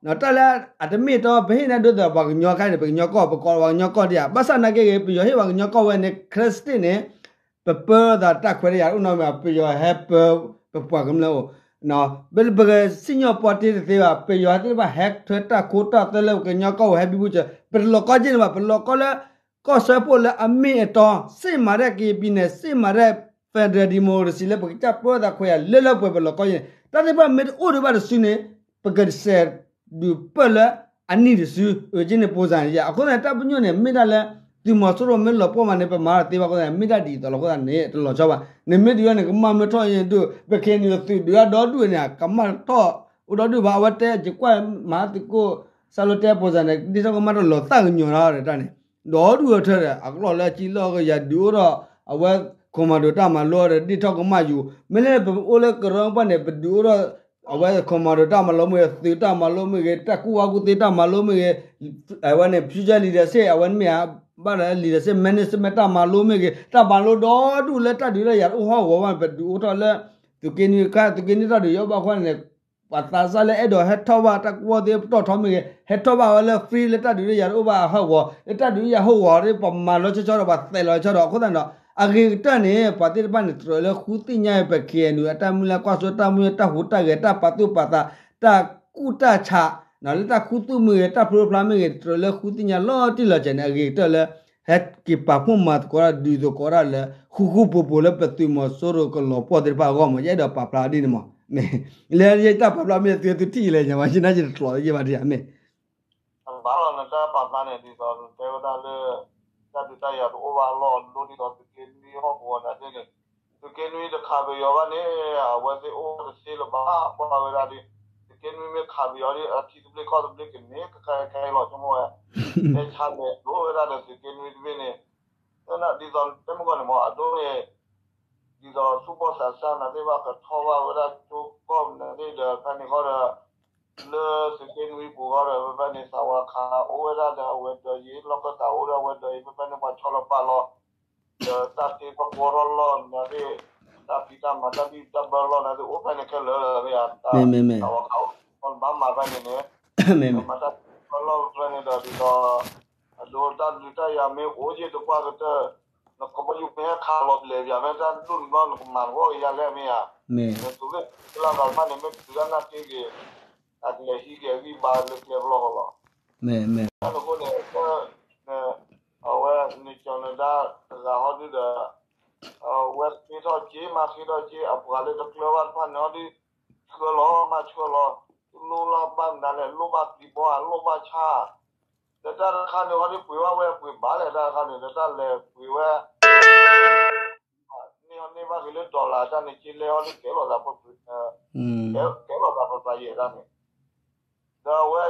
တၢ်လၢအတမ့ၢ်အတီ ပဟ့ၣ်န့ၢ်ဒိသးပှၤကညီခါန့ၣ် ပကညီကီၢ် ပကိးပှၤကညီကီၢ်ဒံးဧါ ဘၣ်ဆၣ်နာ်က့ဂ့ၤ ပယီၤဟ့ၣ်ပှၤကညီကီၢ်ဝဲန့ၣ် credit န့ၣ် ပပၢသးတၢ်ခွဲးတၢ်ယာ်အိၣ်နီတမံၤ ပယီၤဟဲပၢ ပပှၤကမျၢၢ်အိၣ် ပကစံၣ်ညီၣ်ပီတ့တသ့ဘၣ် ပယီၤသ့ၣ်တဖၣ်ဟဲထွဲတၢ်ခိတၢ်သွဲလၢပကညီကီၢ်ဝဲ ဟဲဘံဘူစၢၤ ပတလီၤကီက့ၢ်န့ၣ်ဘၣ် ပလီၤကီလၢ ကီၢ်စၢဖှိၣ်လၢအမ့ၢ်အတီ စစ်မှန်တဲ့ ကရင်ပြည်နယ် စစ်မှန်တဲ့ federal democracy လၢပကစၢ်ပၢသးခွဲးယာ်လၢလၢပှဲၤပှဲၤလီၤကီယဲၢ်န့ၣ် တၢ်သ့ၣ်တဖၣ်မ့ၢ်တအိၣ်ဒံးဘၣ်တစုန့ၣ် ပကစဲးဒုးပၢၢ်လၢအနံၣ်တစု အက့ၢ်န့ၣ် ပုံစံန့ၣ် အဃိသတးန့ၣ် တၢ်ပညိၣ်န့ၣ် မ့ၢ်ဒၣ်လၢ သုးမီၤစိရိၤမ့ၢ်လီၤပှီၢ်မးန့ၣ် ပမၤတသ့ဘၣ်အဃိသတးန့ၣ် မ့ၢ်ဒၣ်ဒ်သိးလီၤအဃိသတးန့ၣ် တလီၤဆီဘၣ် နမ့ၢ်ဒုးန့ၣ် ကမၣ်မ့ၢ်ထီၣ်အံၤဒုး ပခဲအံၤန့ၣ် သုးဒုးအဒီဒူၣ်န့ၣ် ကမၣ်ထီၣ်အိၣ်ဒီဒူၣ်ဘၣ် အဝဲတဲယကွၢ်မၤသုးခိၣ် စၢ်လိတဲ ပုံစံန့ၣ် ဒ်ထီၣ်ကမၣ်ထီၣ်လီၤသၣ်ကညီၤဒီးတၢ်န့ၣ် ဒီဒူၣ်အထၢဒီး အကလီၢ်လၢအကံလီၢ်ကယၤဒုးအိၣ်ထီၣ် အဝဲ commando တၢ်မၤလိဒီး ဒ်ထီၣ်ကမၣ်ယူၤ မ့ၢ်လၢပအိၣ်လၢကရၢမိၢ်ပှၢ်န့ၣ် ပဒုးအိၣ်ထီၣ် အဝဲ commando တၢ်မၤလိမ့ၢ်ဂ့ၤ သုးတၢ်မၤလိမ့ၢ်ဂ့ၤ တၢ်ကူၣ်ဘၣ်ကူၣ်သ့တၢ်မၤလိမ့ၢ်ဂ့ၤ အဝဲန့ၣ် future leadership အဝဲန့ၣ်မ့ၢ်ဧါ ဘၣ်ဒီး leadership management တၢ်မၤလိမ့ၢ်ဂ့ၤ တၢ်မၤလိဒီဒူၣ်လၢတၢ်ဒုးတၢ်ယၤတအိၣ်ဟီၣ်ကဝီၤဘၣ်န့ၣ် ပဒုးအိၣ်ထီၣ်လၢ သုးက့နွံခါ သုးက့နွံတၢ်ဒုးယီၣ်ဘၣ်အဃိန့ၣ် ပှၤသးစၢ်လၢအဲၣ်ဒိးဟဲထီၣ်ဘၣ်တၢ်ကူၣ်ဘၣ်ကူၣ်သ့ပတီၢ်ထီမ့ၢ်ဂ့ၤ ဟဲထီၣ်ဘၣ်ဝဲလၢ free လၢတၢ်ဒုးတၢ်ယၤတအိၣ်ဘၣ်အဟီၣ်ကဝီၤ လၢတၢ်ဒုးတၢ်ယၤဟီၣ်ကဝီၤဒီး ပမၤလီၤဆီဆီဒီး ပှၤသဲးလီၤဆီဒီး အဃိသတးန့ၣ်ဒီး အဂ့ၤကတၢၢ်န့ၣ် ပှၤသ့ၣ်တဖၣ်န့ၣ် တြၢၤလၢဃုသ့ၣ်ညါပ KNU အတၢ်မုၢ်လၢ်ကွၢ်စိ တၢ်မုၢ်လၢ်တၢ်ဟူးတၢ်ဂဲၤ တၢ်ပာ်သူၣ်ပာ်သး တၢ်ကူၣ်တၢ်ဆး လၢတၢ်ခူသူၣ်မ့ၢ်ဂ့ၤ တၢ်ဖျိဖျါမ့ၢ်ဂ့ၤ တြၢၤလၢဃုသ့ၣ်ညါလီၤတံၢ်လီၤဆဲးန့ၣ် အဂ့ၤကတၢၢ်လၢ ဟဲက့ၤပာ်ဖှိၣ်မၤသကိးတၢ် ဒုးသကိးတၢ်လၢ ဃူဃူဖိးဖိးလၢပသုးမီၤစိရိၤကလီၤပှီၢ်သ့ၣ်တဖၣ်အဂီၢ်မး ယအဲၣ်ဒိးပာ်ဖျါဒ်န့ၣ်မး လၢယတၢ်ပာ်ဖျါမ့ၢ်သုသုထံၣ်လဲၣ် ယမၤယနၢ်ယတတြီးယဘၣ်တယၤမ့ၢ် အဘၣ်လီၤနတၢ်ပာ်ဖျါန့ၣ် ဒ်သိးနတဲဝဲဒၣ်လၢ တၢ်ဒုးတၢ်ယၤတအိၣ်ဘၣ်အလီၢ်အလိၤဒ်သိးသုးက့နွံဟီၣ်ကဝီၤန့ၣ်သ့ၣ်န့ၣ် သုးက့နွံတခးပယီၤဘၣ်န့ၣ် အဝဲသ့ၣ်အိၣ်တသ့လၢၤဘၣ် ကွၢ်ဝဲဒၣ်ဒ် သုးက့နွံမ့ၢ်ခးပယီၤဒ် အထံသဘျ့ကီၢ်သဘျ့ကန့ၢ်ကခဲခဲအံၤလီၤ ဆိကမိၣ်ဝဲ တဲဆါလဲၤဒိၣ်ဝဲဒၣ်ဒီးသုးက့နွံတဘ့ၣ်န့ၣ် ဒ်သိးတဲမုၢ်ကီၢ်န့ၣ်မ့ၢ် အဒိန့ၣ် ဒ်သိးသူၣ်ဘီၣ်သးစၢ်နၤသ့ၣ်ဘၣ်ကထီၣ်ဘၣ်ဝဲဒၣ်ကၠိကီၢ်နၤသ့ၣ်ဒီး ဖဲန့ၣ်ဃီဒီး လၢသုးက့နွံပူၤဃီဒီး ဖဲဖဲန့ၣ် သးဝးခးအိၣ်ဝဲဒၣ်ဒီးအဝဲဒီးယံၤ လီၢ်ကသးအိၣ်ဒီးအဝဲဒီးယံၤ ဖဲဖဲန့ၣ် ပှၤဆီလီၤပာ်လီၤ ဒီးတၢ်တ့ထီၣ်ကွီထီၣ်လီၢ်နၤသ့ၣ် တၢ်ဖံးတၢ်မၤတၢ်ဘံၣ်တၢ်ဘၢလီၢ်နၤသ့ၣ် အိၣ်ဖဲန့ၣ်ခဲလၢာ်လီၤ သးဝးခးအိၣ် နဘၣ်မၤဖဲန့ၣ်န့ၣ် မၤတၢ်တ့ထီၣ်လီၢ်ဖဲန့ၣ်ဒီးဒ်သိး အဒိတၢ်ဒုးတၢ်ယၤမ့ၢ်အိၣ်ယ့ၣ်တကွၢ်ကတၢၢ် နကဘီယူၤမ့ၢ်ဟဲခးလီၤဘျဲးပၠးမ့ၢ်တၢ်ဒိၣ်န့ၣ်ဘျီ နကမၤနဂီၢ်ကယၤလဲၣ်မ့ၢ်ဧါ, နသုးရ့ၣ်လၢအဂၤတဖၣ်န့ၣ် မ့ၢ်တုၤလၢနၢ်တ့ၢ်က့ၤ အကလဲၤဟံးက့ၤအဂံၢ်ဘါလၢကျဲပလီၢ်ဃီလီၤ. တၢ်န့ၣ်အဃိန့ၣ် အဝဲန့ၣ်ကၠီၤနဒါတဂၤဟီဒုဒီး အဝဲဃ့ထီၣ်က့ၤမၤဃ့ထီၣ်က့ၤ အပှၤလၢတကျၢၤဘၣ်တဖၣ်န့ၣ်ဟီဒု ဆှၢလီၤမၤဆှၢလီၤ လိၣ်လီၢ်ဘၣ်မနုၤလဲၣ် လိၣ်ဘၣ်ပျံၤဘီဧါ လိၣ်ဘၣ်ဆါ လၢတၢ်တခါန့ၣ်ဟီဒု ပှ့ၤဘၣ်ဝဲပှ့ၤဘၣ်လဲၣ် တၢ်တခါန့ၣ် လၢတၢ်လဲၤပှ့ၤဝဲ န့ၢ်အီၤန့ၢ်ဘၣ်က့ၤလၢ dollar တၢ်န့ၣ် က့လဲအီၤဒု ကဲလီၤသး ကဲလီၤသးပပှၤယဲၢ်တၢ်န့ၣ် ဒီးအဝဲ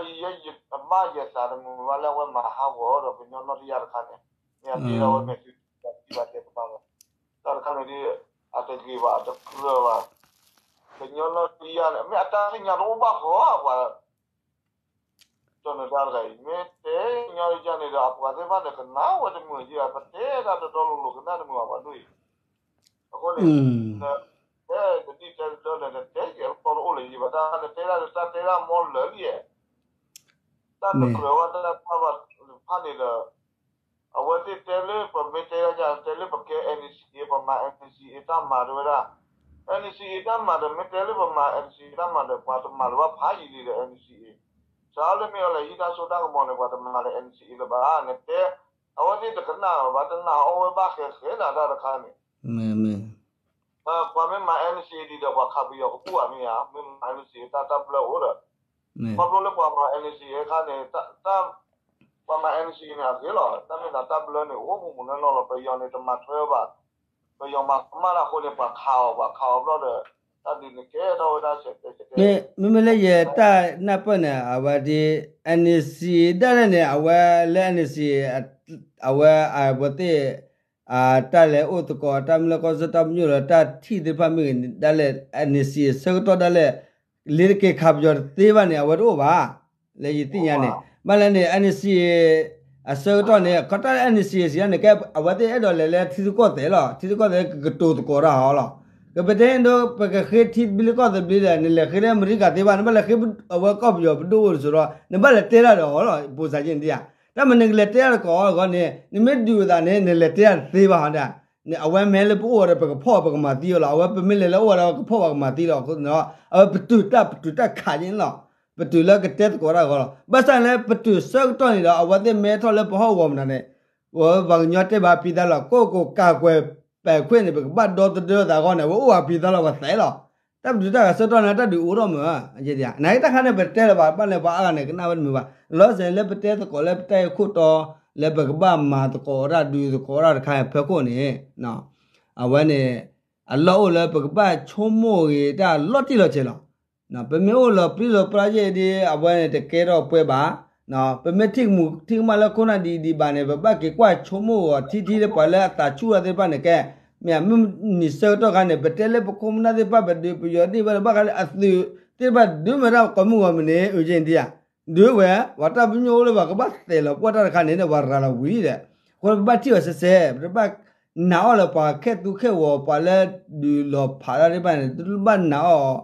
အဘၣ်ယဲၢ်သးတမုာ်ဘၣ်လၢအဝဲမၤဟးဂီၤဒီးကညီနီၢ်တယၢ်တခါန့ၣ် မ့ၢ်အတ့ထီၣ်ဝဲမဲာ်သု ဘၣ်တဲကဘၣ်ဝဲ တၢ်တခါန့ၣ်ဒု အတဂ့ၤဘၣ် တကြၢးဘၣ် ကညီနီၢ်တယၢ်န့ၣ် မ့ၢ်အတၢ်သ့ၣ်ညါတအိၣ်ဘၣ်ဃီပှၤ ကၠီၤနဒါတဂၤအံၤ မ့ၢ်တဲညီယၤန့ၣ်ဒီး အပှၤသ့ၣ်တဖၣ်န့ၣ် ကနၣ်ဝဲတမုာ်ယဲၢ် ပတဲတၢ်တတီလိၤလိၤ ကနၣ်တမုာ်ဘၣ်ပှၤဒိၣ်အံၤ အဃိန့ၣ် နတဲတဒံၣ်တဲတဒၢန့ၣ် နတဲကဲၤလီၤတအိၣ်လၢၤယံၤဘၣ် တၢ်နတဲဒၣ်လၢ တၢ်တဲဒၣ်မီလၢာ်လံ တၢ်နကြၢးဝဲတၢ်တဖၣ်ဘၣ်တဖၣ်န့ၣ်ဒီး အဝဲသ့ၣ်တဲလၢ ပမ့ၢ်တဲဒၣ် တဲလၢပကဲ NCA ပမၤ NCA တၢ်မၤတဝဲဒၣ် NCA တၢ်မၤဒီး မ့ၢ်တဲလၢပမၤ NCA တၢ်မၤဒီး ပှၤတမၤလၢၤဘၣ်ဖးယံာ်လံဒီး NCA စးလၢမ့ၢ်အီၤလဲၤဟံးတၢ်စိတၢ်ကမီၤန့ၣ် ပှၤတမၤလၢၤ NCA လၢၤဘၣ် နတဲ အဝဲသ့ၣ်တကနၣ်ဘၣ် တနာ်အီၤဝဲဘၣ်ဃဲဃဲနၤတၢ်တခါန့ၣ် ပှၤမ့ၢ်မၤ NCA ဒ်ဒီး ပှၤခးပယီၤကဘူၣ်ဧါမ့ၢ်ဧါ, မ့ၢ်မၤ NCA တၢ်တၢ်ဘျၢအိၣ်ဒီး ခီဖျိလၢပှၤမၤ NCA အခါန့ၣ် ပှၤမၤ NCA န့ၣ် အဂ့ၤလီၤ. တၢ်မ့ၢ်သးတၢ်ဘျၢန့ၣ် အိၣ်မူးမူးနီၢ်နီၢ်လီၤ. ပယီၤန့ၣ် တမၤထွဲဘၣ်. ပယီၤမၤကမၣ်တၢ်အဃိန့ၣ် ပှၤခးအီၤဘျီဒီး တၢ်ဒုးန့ၣ်ကဲထီၣ်ဝဲဒၣ်စဲးတဲစဲးတဲ မ့မ့ၢ်လၢယတၢ်နၢ်ပၢၢ်န့ၣ် အဝဲဒ် NCA ဒၣ်လဲာ်န့ၣ် အဝဲလၢ NCA အဝဲအဝဲသ့ၣ် တၢ်လဲၤအိၣ်သကိး တၢ်မ့ၢ်လၢကီၢ်စၢၣ်တၢ်ပညိၣ်လၢတၢ်ထံၣ်သ့ၣ်တဖၣ်မ့ၢ်ဂ့ၤန့ၣ် ဒၣ်လဲာ် NCA ဆၢကတီၢ်ဒၣ်လဲာ် လ့ၤတက့ၤခးပယီၤတသ့ဘၣ်န့ၣ် အဝဲတအိၣ်ဘၣ်. လၢယသ့ၣ်ညါန့ၣ် ဘၣ်လဲၣ်န့ၣ် NCA အဆၢကတီၢ်န့ၣ် ခီတၢ်လၢ NCA စံးဒၣ်န့ၣ် ကဲအဝဲသ့ၣ်အဲၣ်ဒိးလဲၤလၢထံသကိးသဲးလီၤ. ထံသကိးသဲးကကတိၤသကိးတၢ်ဟီလီၤ. ကပတဲဒိ ပကဃ့ထံသဘျ့ကီၢ်သဘျ့ဒီး နလဲၤဃ့လၢအမဲရကၤသ့ဘၣ်, နဘၣ်လဲၤဃ့အဝဲကီၢ်ပယီၤပဒိၣ်အိၣ်တစိၤဒီး နဘၣ်လဲၤတဲတၢ်ဒီးအီၤလီၤ. ပိစၢ်က့န့ၣ်ဒ်ဧါ တၢ်မနုၤကလဲၤတဲတၢ်တကိးအီၤတဂီၢ်န့ၣ် နမ့ၢ်ဒုးအသးန့ၣ် နလဲၤတဲတၢ်တသ့ဘၣ်ဟီဒၣ်. အဝဲမ့ၢ်လၢပအိၣ်ဒီး ပကဖီၣ်ပကမၤသံအီၤလီၤ. အဝဲပမ့ၢ်လဲၤလၢအအိၣ်ဒီး ကဖီၣ်ပကမၤသံလီၤ. အဃိန့ၣ် အဝဲပတုာ်တၢ်ပတုာ်တၢ်ခးက့န့ၣ်လီၤ. ပတုာ်လၢကတဲသကိးတၢ်အဂီၢ်လီၤ. ဘၣ်ဆၣ်လၢပတုာ်ဆၢကတီၢ်န့ၣ်ဒီး အဝဲသ့ၣ်မ့ၢ်ထီၣ်လၢပဟီၣ်ကဝီၤမနုၤန့ၣ် ပှၤကညီတဲဘၣ်ဖံသးလီၤ. ကီၢ်ကိးကးကွဲးပဲာ်ခွဲးန့ၣ် ပကဘၣ်ဒီသဒၢသးအဂီၢ်န့ၣ် ပအိၣ်ဘၣ်ဖံသးလီၤပသဲလီၤ. တၢ်ပတုာ်တၢ်ခးဆၢကတီၢ်န့ၣ် တၢ်ဒုးအိၣ်ထီၣ်မး နာ်က့တၢ်ခါန့ၣ် ပတဲလၢၤဘၣ် ဘၣ်လဲၤပှၤအါဂၤန့ၣ် ကနၣ်ဝဲတမုာ်ဘၣ်. လီၤစဲၤလၢပတဲသကိးလၢပတၢ်ဂ့ၢ်ခိၣ်တီ လၢပကဘၣ်မၤသကိးတၢ်ဒုးသကိးတၢ်တခါဖၢခိၣ်န့ၣ် အဝဲန့ၣ် အလီၢ်အိၣ်လၢပကဘၣ်ဆိကမိၣ်ဂ့ၤတၢ်လီၤတံၢ်လီၤဆဲးလီၤ. ပမ့ၢ်အိၣ်လီၤပြံလီၤပြါယဲၢ်ဒ်အဝဲန့ၣ် တကဲထီၣ်ပှဲၤဘၣ်. ပမ့ၢ်ထံၣ်ကမူးထံၣ်ကမၣ်လၢခိၣ်နၢ်ဒ်အံၤဒ်ဘၣ်န့ၣ် ပဘၣ်က့ၤကွၢ်ဆိကမိၣ်အီၤထံထံလၢပှၤလၢအသးဆူၣ်ထီၣ်သ့ၣ်တဖၣ်န့ၣ်ကဲ မ့ၢ်မုၢ်နံၤဆၢကတီၢ်ခါန့ၣ် ပတဲလၢပခိၣ်ပနၢ်သ့ၣ်တဖၣ် ပဒုးပယီၤဒ်ဝဲဒီး ဘၣ်ဃးလၢအသုးသ့ၣ်တဖၣ်ဒုးမ့ၢ်တၢ်ကိးမုၢ်ဂီၤမုၢ်န့ၣ် အုက့ဒ်ဧါ ဒုးဝဲ ပှၤတၢ်ပညိၣ်အိၣ်လၢပှၤကဘၣ်သဲးလီၤပှီၢ်တၢ်တခါန့ၣ် ပှၤရၤလီၤဝံၤဒီး အဃိပဘၣ်ထံၣ်အီၤစဲးစဲး ပတဘၣ်နာ်အီၤလၢပှၤခဲသူခဲဝီၤ ပှၤလၢဒုးလီၤဖးတၢ်သ့ၣ်တဖၣ်န့ၣ် တဘၣ်နာ်အီၤ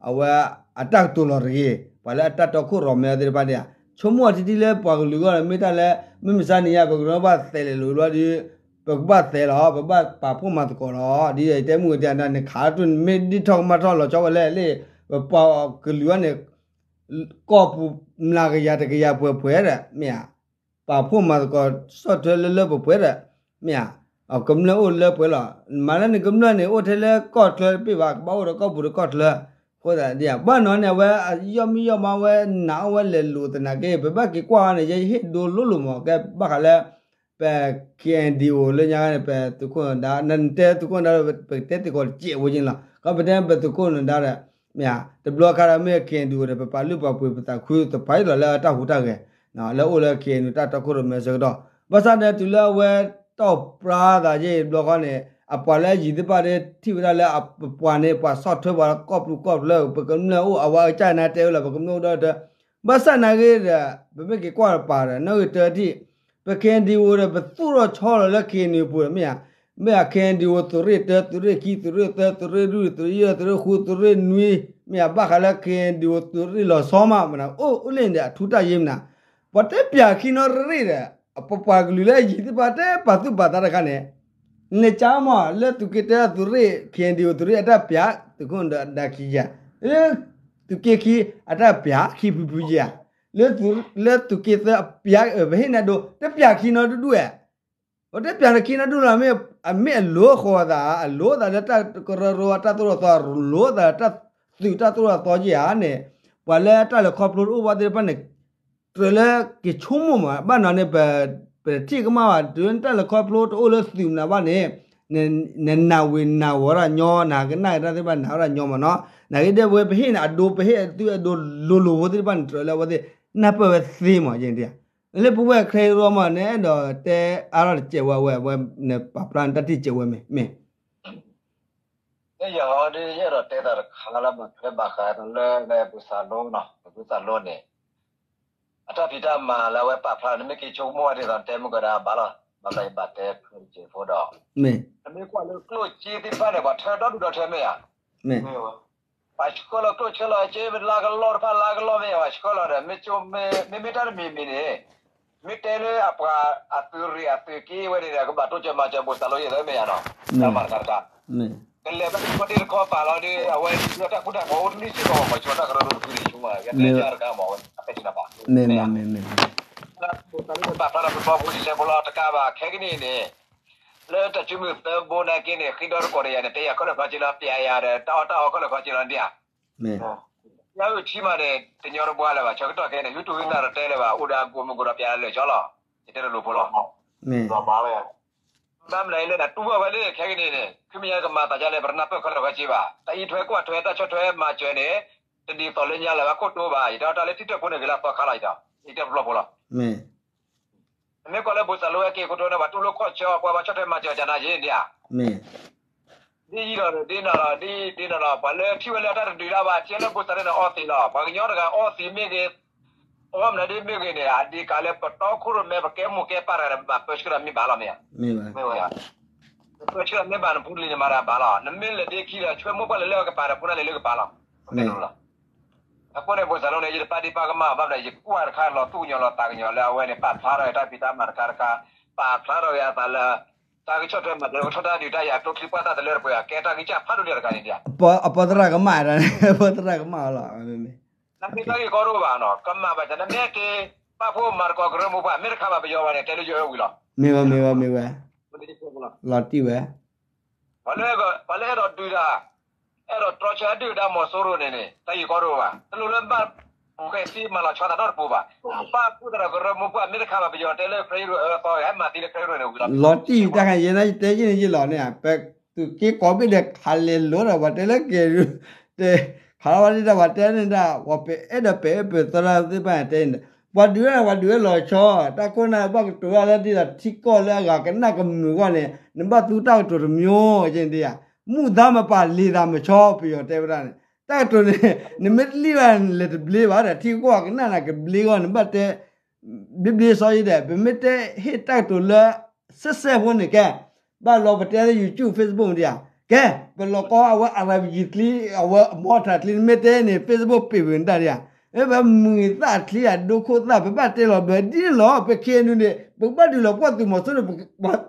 အဝဲအတၢ်ကတိၤလီၤတဂ့ၤ ပှၤလၢအတၢ်တီခိၣ်ရိၣ်မဲအီၤသ့ၣ်တဖၣ်န့ၣ် ဆိကမိၣ်အီၤထံထံလၢပှၤကလုာ်အဂီၢ် မ့ၢ်တၢ်လၢ မုၢ်မဆါနံၤညါ ပကဘၣ်သဲးလဲၤလိာ်ဘျီဒီး ပကဘၣ်သဲးလီၤ ပဘၣ်ပာ်ဖှိၣ်မၤသကိးလီၤ ဒ်ယတဲမုၢ်ကတဲနၤ နခးတၢ်န့ၣ် မ့ၢ်ဒ်ထီၣ်ကမၣ်ထီၣ်လီၤဆီဝဲလဲၣ်လၢ ပပှၤကလုာ်အဂီၢ်န့ၣ် ကီၢ်ပူၤမျးကယၤတကယၤပှဲၤပှဲၤဒီး မ့ၢ်ဧါ ပာ်ဖှိၣ်မၤသကိး ဆီၣ်ထွဲလၢလၢပှဲၤပှဲၤဒီး မ့ၢ်ဧါ ကမျၢၢ်အိၣ်လၢပှဲၤလီၤ. မ့ၢ်လၢနကမျၢၢ်န့ၣ် အိၣ်ထဲလၢကီၢ်ချၢတဘ့ၣ်ဘၣ် ကဘၣ်အိၣ်ဒီးကီၢ်ပူၤဒီးကီၢ်ချၢ အဃိသတးဒ် ဘၣ်နီၤန့ၣ် အဝဲအယီၢ်မံယီၢ်မးဝဲ နာ်အီၤဝဲလဲၤလိာ်သနာ်က့ ပဘၣ်က့ၤကွၢ်အီၤန့ၣ် ယဟ့ၣ်ဒိလိၤလိၤမး ကဲဘၣ်ဃးလၢ ပ K N D O လၢညါန့ၣ် ပသုးခိၣ်နဒါ နတဲသုးခိၣ်နဒါ ပကတဲသ့ၣ်ကီးတစဲးဝဲက့ၤလီၤ. ကီးပတဲပသုးခိၣ်နဒါဒီး မ့ၢ်ဧါ တဘျီခါဒီးမ့ၢ် K N D O ဒီး ပပာ်လုၢ်ပာ်ပှ့ၤပသးခုသပှၢ်လီၤလၢတၢ်ဟူးတၢ်ဂဲၤ လၢအိၣ်လၢ K N D O တၢ်တီခိၣ်ရိၣ်မဲဆၢကတီၢ် ဘၣ်ဆၣ်ဒီးတုၤလၢအဝဲတီၢ်ပြါသးယဲၢ်တဘျီဃီန့ၣ် အပှၤလၢအယံၤသ့ၣ်တဖၣ်ဒီး ထံၣ်ဝဲဒၣ်လၢအပပှၤန့ၣ် ပှၤဆီၣ်ထွဲပှၤလၢကီၢ်ပူၤကီၢ်ချၢ ပကမျၢၢ်အိၣ် အဝဲအကစၢ်န့ၣ်တဲဝဲလီၤ ပကမျၢၢ်အိၣ်ဒီးတၢ် ဘၣ်ဆၣ်နာ်ဂ့ၤဒီး ပမ့ၢ်က့ၤကွၢ်တပၤဒီး နီၣ်ဂံၢ်တၢထံၣ် ပ K N D O ဒီး ပသူၣ်ထီၣ်ဆီလီၤလၢ K N U ပူၤဒီး မ့ၢ်ဧါ မ့ၢ်ဧါ K N D O သုးရ့ၣ်တၢ သုးရ့ၣ်ခံ သုးရ့ၣ်သၢ သုးရ့ၣ်လွံၢ် သုးရ့ၣ်ယဲၢ် သုးရ့ၣ်ဃု သုးရ့ၣ်နွံ မ့ၢ်ဧါ ဘၣ်ဃးလၢ K N D O သုးရ့ၣ်လီၤဆီမး မနုၤ အိၣ်အိၣ်လၢန့ၣ်ဒီး အထူတၢ်ယ့ၢ်မနုၤ ပှၤတဲပၠးခံနီတရ့ၣ်ဒီး ပပှၤကလုာ်လၢအယံၤသ့ၣ်တဖၣ်တဲပာ်သူၣ်ပာ်သးတခါန့ၣ် နလဲၤကါမး လၢသုးက့တၢ သုးရ့ၣ် K N D O သုးရ့ၣ်အတၢ်ပၠး သုးခိၣ်နဒါခံယၤ လၢသုးက့ခံ အတၢ်ပၠးခံဖုဖုယၤ လၢသုးက့သၢအပၠး ပဟ့ၣ်နၤဒိ တပၠးခံနီတဒူၣ်ဧါ ပတပၠးနခံနီတဒူၣ်လီၤ မ့ၢ်အမ့ၢ်အလိၤဃီၤသး အလိၤသးလၢတၢ်ကရၢကရိတၢ်သိၣ်တၢ်သီ လိၤသးလၢတၢ်သုးတၢ်သိၣ်တၢ်သီက့ဧါန့ၣ် ပှၤလၢတၢ်လဲၤခီဖျိတအိၣ်ဘၣ်သ့ၣ်တဖၣ်န့ၣ် ကြၢးလၢက့ၤဆိကမိၣ်မး ဘၣ်နီၤန့ၣ် ပတထံၣ်ကမၣ်ဘၣ် တုၤတၢ်လဲၤခီဖျိတအိၣ်လၢသုးမနုၤဘၣ်န့ၣ် နနာ်ဝ့ၤနာ်ဝီၤတၢ်ညီ နကနၣ်တၢ်သ့ၣ်တဖၣ်နာ်ဝဲဒၣ်ညီမးနီၤ နာ်ဂ့ၤဒဲးဝဲ ပဟ့ၣ်န့ၣ်အဒိ ပဟ့ၣ်အသုအဒိလိၤလိၤဖိသ့ၣ်တဖၣ်န့ၣ် ကြၢးလၢအဝဲသ့ၣ်နၢ်ပၢၢ်ဝဲသ့မး ယဲၢ်ဒၣ် လၢပဝဲၢ်ချ့ရီမး နအဲၣ်ဒိးတဲအါထီၣ်တစဲးဝဲဝဲ နပာ်ဖျါနတၢ်ထံၣ်စဲးဝဲမ့ၢ် မ့ၢ် ယၤဟီဒ်ယအဲၣ်ဒိးတဲသးတခါလၢမၤထွဲဘၣ်ဃးဒီးလၢပူၤစၢ်လိနီၤ ပူၤစၢ်လိန့ၣ် အတၢ်ဖံးတၢ်မၤလၢအဝဲပာ်ဖျါန့ၣ် မ့ၢ်က့ၤဆိကမိၣ်ဝဲဒ်သိးတဲမုၢ်ကဒါဘၣ်လီၤ ဘၣ်သးယဘၣ်တဲဖုစဲးဖိဒီး နမ့ၢ်ကွၢ်လၢကျိၣ်စ့သ့ၣ်တဖၣ်န့ၣ် ပှၤထၢဒီဒူၣ်ဒီထၢမ့ၢ်ဧါ ပှၤဆှၢလီၤကျိၣ်ဆှၢလီၤစ့ လါကလီၢ်တဖၣ်လါကလီၢ်မ့ၢ်ဧါ ပှၤဆှၢလီၤဒီး မ့မ့ၢ်တၢ်တမံၤမံၤန့ၣ် မ့ၢ်တဲလၢအပှၤအသုးရ့ၣ်အသုးက့ဝဲန့ၣ်ဒီး ကဘၣ်တိစၢၤမၤစၢၤပူၤစၢ်လိယဲၢ်သၢမ့ၢ်ဧါနီၤ တၢ်မၤတခါတခါ ကလဲၤဘၣ်တခီတ့ၢ်တခီပာ်လီၤဒီး အဝဲတၢ်ဃူတၢ်ဖိးအိၣ်တနံၣ်စ့ၢ်ကီး ပှၤဆိတၢ်ကရၢကရိတဖုန့ၣ် ဆိမး ကတဲတၢ်တခါမး အဝဲအတဲဆ့ၣ်နီၤပာ် မ့ၢ်မ့ၢ်မ့ၢ်မ့ၢ် ပာ်ဖျါထီၣ်ပပီဖိဆဲးဖိလီၤတကးဘၣ် ခဲကနံၣ်အံၤန့ၣ် လၢတၢ်စုမုၢ်သၢဘိနာ်က့န့ၣ် ဃ့ဒီတကိးဒီးယၤန့ၣ် တဲယၤခဲလၢာ်ခဲဆ့လီၤ ပျဲယၤဒီး တၢ်အီၣ်တၢ်အီခဲလၢာ်ခဲဆ့လီၤဒၣ်ဧါ. ယၤအုၣ်ထံမးန့ၣ် တညီတဘှါလၢၤဘၣ် ဆၢကတီၢ်ခဲအံၤန့ၣ် ဟူတူၢ်ဟူသးဒီးတဲလၢၤဘၣ် အိၣ်ဒီးအကိးမုၢ်ကိးဒီးပျဲလၢာ်ကၠီလီၤ. ယတဲတလိၤဖိလီၤ. ဘၣ်မနုၤအံၤလဲၣ် တူၢ်ဘၣ်ဝဲလၢခဲကနံၣ်န့ၣ် ခံမံၤညါကမၤသးဒ်လဲၣ် ပတနၢ်ပၢၢ်ခဲလၢာ်ခဲဆ့ဘၣ် တၢ်အံးထွဲကွၢ်ထွဲ တၢ်ဆီၣ်ထွဲမၤစၢၤန့ၣ် တဒ်သိးလၢညါလၢၤဘၣ်ခိၣ်တိဘၣ် ယတဲတၢ်လၢထံတၢၣ်ဖိန့ၣ်ဂ့ၤလၢအသီခါလီၤ ယတဲ ယတဲပျီဖိလီၤ. နမ့ၢ်ကွၢ်လၢဘိၣ်စၢ်လိဝဲက့ၤခိၣ်တိန့ၣ် ပှၤတူၢ်လိာ်ခီၣ်ဆၢ ပှၤဘၣ်ဆီၣ်ထွဲမၤစၢၤကနၤယ့ၣ်ဒၣ်ဧါ. ဒ်အံၤဒီးဒ်နၤလီၤ ဒ်ဒ်နၤလီၤ ပှၤလၢထံၣ်ဝဲလၢတၢ်တဒုးဒၣ်ဘၣ် ထံၣ်လၢဘိၣ်စၢ်န့ၣ်အီသံးလီၤ ပှၤကညီတဂၤအီသံးမ့ၢ်ဂ့ၤ အီမနုၤဒ်မ့ၢ်ဂ့ၤန့ၣ် အဒံးကးလၢပတီခိၣ်ရိၣ်မဲ ပကဲမိၢ်ကဲပၢ်တဂၤန့ၣ် ဘၣ်ပၢဆှၢဒီးမ့ၢ်ဘၣ်လီၤမ့ၢ်ဧါ. ပၢဆှၢဒီးမ့ၢ်ဘၣ်နဖူလံၤန့ၣ်မၤတၢ်ဘၣ်လီၤ နမ့ၢ်လဲၤဒ့ခံဒီး ဆွဲမိၢ်ပှၢ်လဲၤလၢကပၤဒီး ဖိနၢ်လဲၤလၢကပၤလီၤ. အဃိန့ၣ် ဘိၣ်စၢ်လိန့ၣ် ယတပာ်ဒံးပာ်ကမၣ်ဘၣ်ဒီး ယကွၢ်တခါလီၤသူၣ်ကညီၤလီၤသးကညီၤလၢအဝဲန့ၣ် ပာ်ဖျါထီၣ်တၢ်ဖံးတၢ်မၤတခါတခါ ပာ်ဖျါထီၣ်က့ၤအသးလၢ တၢ်ကဆီၣ်ထွဲမၤစၢၤ ကဆီၣ်တၢ်ဒုးတၢ်ယၤ ကျိချံပှၢ်သၣ်တလၢတပှဲၤ အကဲတၢ်ဂံၢ်စၢ်ဖးဒိၣ်န့ၣ်တဂၤန့ၣ်ဒၣ် အပီသရၣ်ကမၣ်ဒၣ်န့ၣ် အပီသရၣ်ကမၣ်အီၤလီၤ. နမ့ၢ်တၢ်ဂ့ၢ်ကီတအိၣ်ဘၣ်နီၤ ကမၣ်ဘၣ်စၢၤ နမ့ၢ်က့ၤ ပာ်ဖှိၣ်မၤသကိးကရၢမိၢ်ပှၢ် မ့ၢ်တခါဘၣ်ပယီၤဘၣ်န့ၣ် တဲလၢယအၢဝံၤလီၤ. မ့ၢ်ဝဲ မ့ၢ်ဝဲ မ့ၢ်ဝဲ လီၤတံၢ်ဝဲ ပှၤလၢအဲၣ်ဒိးဒုးတၢ် အဲၣ်ဒိးတြီဆၢဒုၣ်ဒါမီၤစိရိၤန့ၣ်န့ၣ် တၢ်ဂ့ၢ်ကီတအိၣ်ဘၣ် တလိၣ်လၢဘၣ် ဃဲၤသံမၤလီၤဆီသးနီတပူၤဘၣ် ပာ်ဖှိၣ်သရၣ်ကရၢမိၢ်ပှၢ် မ့ၢ်တခါဘၣ်ပယီၤတဲလၢ ခရံာ်အၢသီ ဟဲမၤသံလၢခရံာ်န့ၣ်ဝံၤလီၤ. လီၤတံၢ်တၢ်ခါယဲန့ၣ် ယတဲယ့ၢ်န့ၣ်ယ့ၢ်လီၤန့ၣ် ပသုးက့ကိးဘ့ၣ်ဒီးခးလဲၤလိၤဒီး ပှၤတဲလၢကဲၤဒုး တဲ ခးလီၤဝဲဒၣ် ပှၤတဲန့ၣ်ဒၣ် ပှၤပအဲၣ်ဒိးပအဲၣ်ပသရၣ်သ့ၣ်တဖၣ်န့ၣ် တဲန့ၣ် ပှၤဒုးဝဲန့ၣ် ပှၤဒုးဝဲလီၤဆီ တၢ်ခိၣ်နၢ်ဘၣ်ကတိၤတၢ်လၢဒ်သိးထံကီၢ်လၢအဂၤကနၣ်ကမုာ်အဂီၢ်န့ၣ် နဘၣ်သူတၢ်ကတိၤတမျိုး ကဲန့ၣ်ဒ်ဧါ မူၢ်သါမပာ်လံၤသးမဆီ ပယီၤတဲဝဲဒၣ်န့ၣ် တၢ်ကတိၤန့ၣ် နမ့ၢ်တလံၣ်ဘၣ်လဲၤတဘျ့ဘၣ်ဒီး ထံကီၢ်ကနၣ်နၤကဘျ့အဂီၢ် နဘၣ်တဲ ဘျ့ဘျ့စီယံၤဒီး ပမ့ၢ်တဲဟ့ၣ်တၢ်ကတိၤလၢ စဲစဲဖိန့ၣ်ကဲ ဘၣ်လီၤပတဲလၢ YouTube Facebook မ့ၢ်ဒ်ဧါ ကဲ ပလီၤကီအဝဲ အရၤပယံၤချံ အဝဲအမီထၢချံ နမ့ၢ်တဲန့ၣ် Facebook ပ့ၤဝံၤနတၢ်ဒ်ဧါ ပမုၢ်သၣ်ချံအဒိခိၣ်သၣ် ပဘၣ်တဲလီၤဘျၢဒ်န့ၣ်လီၤ ပ ခ့ၣ်အဲၣ်ယူၣ် န့ၣ် ပကဘၣ်ဒုးလီၤပှီၢ်သုးမီၤစိရိၤန့ၣ်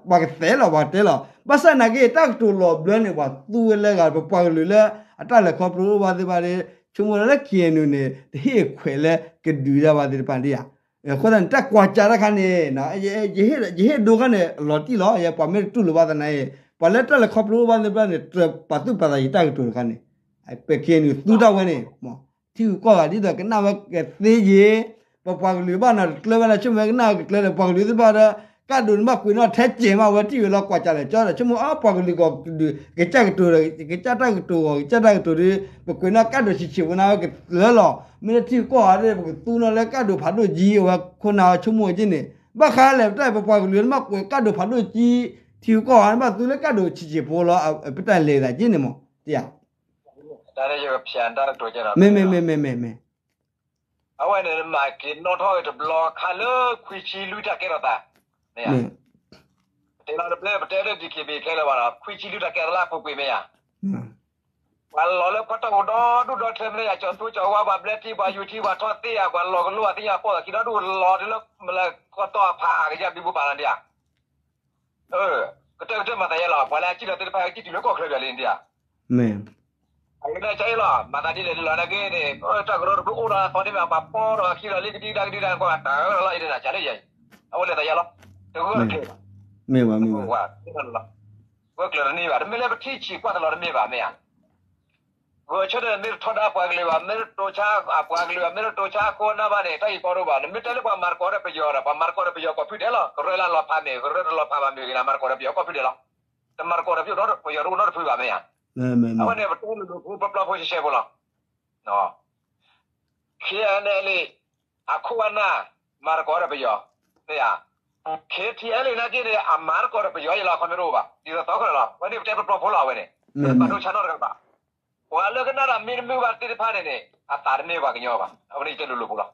ပှၤကသဲလီၤ ပှၤတဲလီၤ ဘၣ်ဆၣ်နာ်က့ တၢ်ကတိၤလီၤဘျၢန့ၣ် ပှၤသူဝဲလၢဂၤ ပပှၤကလုာ်လၢ အတၢ်လဲၤခီဖျိအိၣ်ဘၣ်သ့ၣ်တဖၣ်ဒီး ဆိကမိၣ်လၢ ခ့ၣ်အဲၣ်ယူၣ် န့ၣ် တဟ့ၣ်ခွဲးလၢကဒုးဒၣ်ဘၣ်သ့ၣ်တဖၣ်ဒ်ဧါ အဃိသတးန့ၣ် တၢ်ကွၢ်ကၢ်တၢ်ခါန့ၣ် ယဟ့ၣ်ဒိခါန့ၣ် လီၤတံၢ်လီၤ ယပှၤမ့ၢ်တတူၢ်လိာ်ဘၣ်သနာ်အံၤ ပှၤလၢတၢ်လဲၤခီဖျိအိၣ်ဘၣ်သ့ၣ်တဖၣ်န့ၣ် တပာ်သူၣ်ပာ်သးယတၢ်ကတိၤတခါန့ၣ် ပ ခ့ၣ်အဲၣ်ယူၣ် သူတၢ်ဝဲန့ၣ် ထံဂုၤကီၢ်ဂၤဒ်သိးကနၣ်ဝဲကသ့ယ့ၤ ပပှၤကလုာ်ဘၣ်နီၤတကျၢၤဘၣ်ဒီး ဆိကမိၣ်ဝဲကနၣ်ဝဲကကျၢၤဒီး ပှၤကလုာ်သ့ၣ်တဖၣ်ဒီး ကၣ်ဒိးန့ၣ်ဘၣ်ကွံာ်နီၣ်ထဲကဲးမး ဝဲထံၣ်ဝဲလီၤကွၢ်ကၢ်လဲၣ်ကၠီဒီး ဆိကမိၣ်အီၤ ပှၤကလုာ်ဂီၢ်ကဒုး ကစၢ်ကတိၤဒီး ကစၢ်တၢ်ကတိၤဂီၢ် ကစၢ်တၢ်ကတိၤဒီး ပကွံာ်နီၣ်ကၣ်ဒိးဆံးဆံးဖိန့ၣ်ဝဲကကျၢၤလီၤ မ့ၢ်လၢထံဂုၤကီၢ်ဂၤဒီး ပကသူနီၣ်လၢကၣ်ဒိးဖးဒိၣ်ကံ အဝဲခိၣ်နၢ်ဆိကမိၣ်က့န့ၣ် ဘၣ်ဃးလဲၣ်ပတၢ် ပပှၤကလုာ်န့ၣ်ဘၣ်ကွံာ်ကၣ်ဒိးဖးဒိၣ်ကံ ထံဂုၤကီၢ်ဂၤန့ၣ်ဘၣ်သူလၢကၣ်ဒိးဆံးဆံးဖိလီၤ ပတၢ်လဲၤသးက့န့ၣ်မး တယၤ မ့ၢ် မ့ၢ် မ့ၢ် မ့ၢ် မ့ၢ် အဝဲန့ၣ်မၤက့ၤနီၣ်ထီၣ်ဂ့ၤတဘျီခါလၢခွံဆံလွံၢ်တၢ်ကဲထီၣ်သး, မ့ၢ်ဧါ, ပတဲလီၤတဘျဲ ပတဲလၢ DKBA ခဲလၢာ်ဘၣ်ဒီး ခွံဆံလွံၢ်တၢ်ကဲထီၣ်သးလၢအပူၤကွံာ်မ့ၢ်ဧါ, ပှၤလီၤလၢပှၤတၢ်အိၣ်ဒီဒူၣ်ဒီထၢမ့ၢ်ဧါ ကၠီၤသူကၠီၤဝါ ပှၤဘျၢထံ ပှၤယူၤထံ ပှၤထီၣ်သ့ၣ်ဧါ ပှၤလီၤကလိအသ့ၣ်ညါ ပိာ်သးခံဒီဒူၣ်လီၤတုၤလၢမလၢကီၢ်တီအဖးအါကယၢ်ဘံဘူပာ်လီၤဒံးဧါ ကတၢၢ်ကတၢၢ်မၤသးယဲလီၤ ပှၤလၢအစံၣ်လီၤသ့ၣ်တဖၣ် ကစံၣ်တုၤလၢကီၢ်ချၢဒၣ်လံဒံးဧါ, အကနၣ်ကၠီလီၤ မၤသးဒ်လဲၣ်ဒ်လဲၣ်နာ်က့န့ၣ် တၢ်ကရၢတဘျုးအိၣ်ဒီးအသီဒ်မ့ၢ် ပှၤပီဒီးခံဒီးလ့ကဒံကဒါကဒံကဒါ ကွၢ်တၢ်လီၤအံၤဒ်နၤကၠီလၢယဲအံၤ, အဝဲလဲၤသးယဲလီၤ, တဂၢၢ်တကျၢၤဘၣ်, မ့ၢ်ဝဲ မ့ၢ်ဝဲ ဂၢၢ်ကျၢၤတန့ၢ်ဘၣ် တမ့ၢ်လၢပထံၣ်ဆံးကွၢ်တလီၤတမ့ၢ်ဘၣ်မ့ၢ်ဧါ ဂဲၤဆၢထၢၣ် မ့ၢ်တထီဒါပှၤကလုာ်ဘၣ် မ့ၢ်တတိၤဆါပှၤကလုာ်ဘၣ် မ့ၢ်တတိၤဆါခိၣ်နၢ်ဘၣ်န့ၣ် တၢ်ဂ့ၢ်ကီတအိၣ်ဘၣ် နမ့ၢ်တဲလၢပှၤမၤသကိးဒီးပယီၤဒီး ပှၤမၤသကိးဒီးပယီၤကိးဖုဒဲးလီၤ ကရၢလၢလီၤဖးမ့ၢ် ကရၢတလီၤဖးဘၣ်မ့ၢ်ဂ့ၤန့ၣ် မၤသကိးဒီးပယီၤကိးဖုဒဲးလီၤ, တမၤသကိးဒီးပယီၤတအိၣ်နီတဖုဘၣ်မ့ၢ်ဧါ, အဝဲန့ၣ် ပတဲလိၤလိၤဖိပျီပျီဖိဆှဲဆှဲဖိလီၤ, ခ့ၣ်အဲၣ်ယူၣ် အခိၣ်အနၢ် မၤသကိးဒီးပယီၤ, မ့ၢ်ဧါ, ခ့ၣ်အဲၣ်ယူၣ် နာ်က့န့ၣ် အမၤသကိးဒီးပယီၤယဲလီၤ ခီမ့ၢ်တအိၣ်ဘၣ် ဒ်သိးသီခီလီၤ အဝဲန့ၣ်ပတဲပျီပျီဖိလီၤ အဝဲန့ၣ်, ပပာ်ဒိၣ်ဆၢနီတဂၤဘၣ်, ပှၤလၢကနၣ်တၢ်မ့ၢ်တမုာ်ဘၣ်သ့ၣ်တဖၣ်န့ၣ်န့ၣ် အသးတမ့ၢ်ပှၤကညီဘၣ် အဝဲန့ၣ်ယတဲလိၤလိၤဖိလီၤ,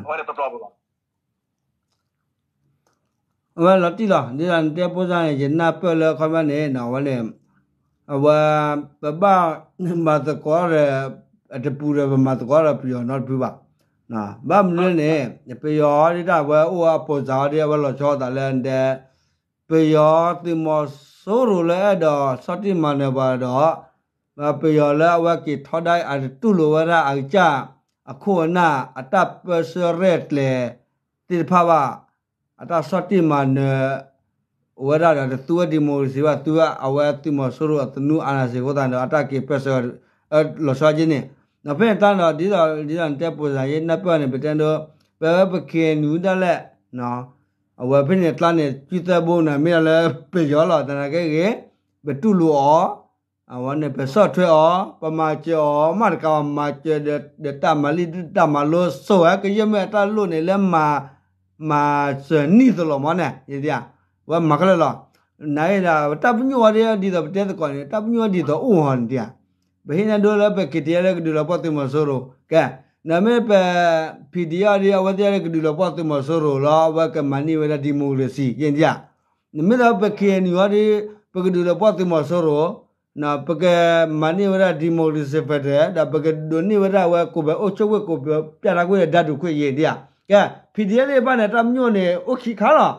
အဝဲန့ၣ်ပျီပျီဖိလီၤ အဝဲလီၤတံၢ်လီၤ ဒ်သိးနတဲဖိသၣ်န့ၣ် ယနၢ်ပၢၢ်လၢခီပညီန့ၣ် အဝဲန့ၣ် အဝဲ ပဘၣ်မၤသကိးဒီး အတပူၤဒီး ပမၤသကိးဒီးပယီၤနီတဖုဘၣ်, ဘၣ်မနုၤန့ၣ် ပယီၤဒ်တၢ်အဝဲအိၣ်အပိာ်စၢ်အီၤဒ် အဝဲလီၤဆီအသးလၢဒဲ ပယီၤသုးမီၤစိရိၤလၢအဲၣ်ဒိးဆီၣ်တံၢ်မၤနၢၤပှၤဒီး ပယီၤလၢအဝဲက့ၤထီဒါအတတူၢ်လိာ်ဝဲဒၣ်အကစၢ် အခိၣ်အနၢ် အတၢ်ပၢဆှၢရဲၣ်ကျဲၤသ့ၣ်တဖၣ်ဘၣ် အတၢ်ဆီၣ်တံၢ်မၤနၢၤ အိၣ်ဝဲဒၣ်ဒီး တသူဝဲ democracy ဘၣ်, သူဝဲအဝဲသုးမီၤစိရိၤအသနူအါနၢ်စ့ၢ်ကီးသတးဒီး အတၢ်က့ၤပၢဆှၢ လီၤဆီက့န့ၣ် ဒီးဖဲန့ၣ်တၢ်ဒီး ဒ်သိး ဒ်သိးနတဲပိစၢၤယဲ နၢ်ပၢၢ်န့ၣ် ပတဲဒိ ပဝဲပ ခ့ၣ်အဲၣ်ယူၣ် ဒၣ်လဲာ် အဝဲဖဲန့ၣ်ကျါန့ၣ် ကုသၢဘိန့ၣ် မ့ၢ်လၢပယီၤလီၤ. သနာ်က့ဂ့ၤ ပတူၢ်လိာ်အီၤ အဝဲန့ၣ် ပဆီၣ်ထွဲအီၤ ပမၤစၢၤအီၤ မ့ၢ်တကးဘၣ် မၤစၢၤဒီးတၢ်မၤလံၣ်တၢ်မၤလိ စိၤဝဲကယဲၢ်မ့ၢ်အတၢ်လိၣ်န့ၣ် လၢမၤ မၤစၢၤနံၣ်သလီၤမ့ၢ်န့ၣ် ယဲဒၣ် ဝဲမၤခဲလၢာ်လီၤ. နဒၣ် တၢ်ပညိၣ်ဝဲဒၣ် ဒ်သိးပတဲသကိးန့ၣ် တၢ်ပညိၣ်ဝဲဒ်သိးအိၣ်ဟီန့ၣ်ဒၣ် ပဟ့ၣ်န့ၢ်ဒိလၢပ ခ့ၣ်ထံယဲၢ် လၢကဒုးလီၤပှီၢ်သုးမီၤစိရိၤ ကဲ နမ့ၢ်ပ PDF ဒ် အဝဲသ့ၣ်လၢကဒုးလီၤပှီၢ်သုးမီၤစိရိၤလီၤ အဝဲကမၤန့ၢ်ဝဲဒၣ် democracy ယဲဒၣ် နမ့ၢ်လၢပ ခ့ၣ်အဲၣ်ယူၣ် အီၤဒ် ပကဒုးလီၤပှီၢ်သုးမီၤစိရိၤ ပကမၤန့ၢ်ဝဲဒၣ် democracy federal ဒီးပကဒိးန့ၢ်ဝဲဒၣ်ဝဲ ကိုယ်ပိုင်အုပ်ချုပ်ခွင့် ကိုယ်ပိုင်ပြဌာန်းခွင့် ဒီး တန်းတူခွင့် ယဲဒၣ် ကဲ PDF သ့ၣ်တဖၣ်န့ၣ် တၢ်ပညိၣ်န့ၣ် အိၣ်ခံခါလီၤ.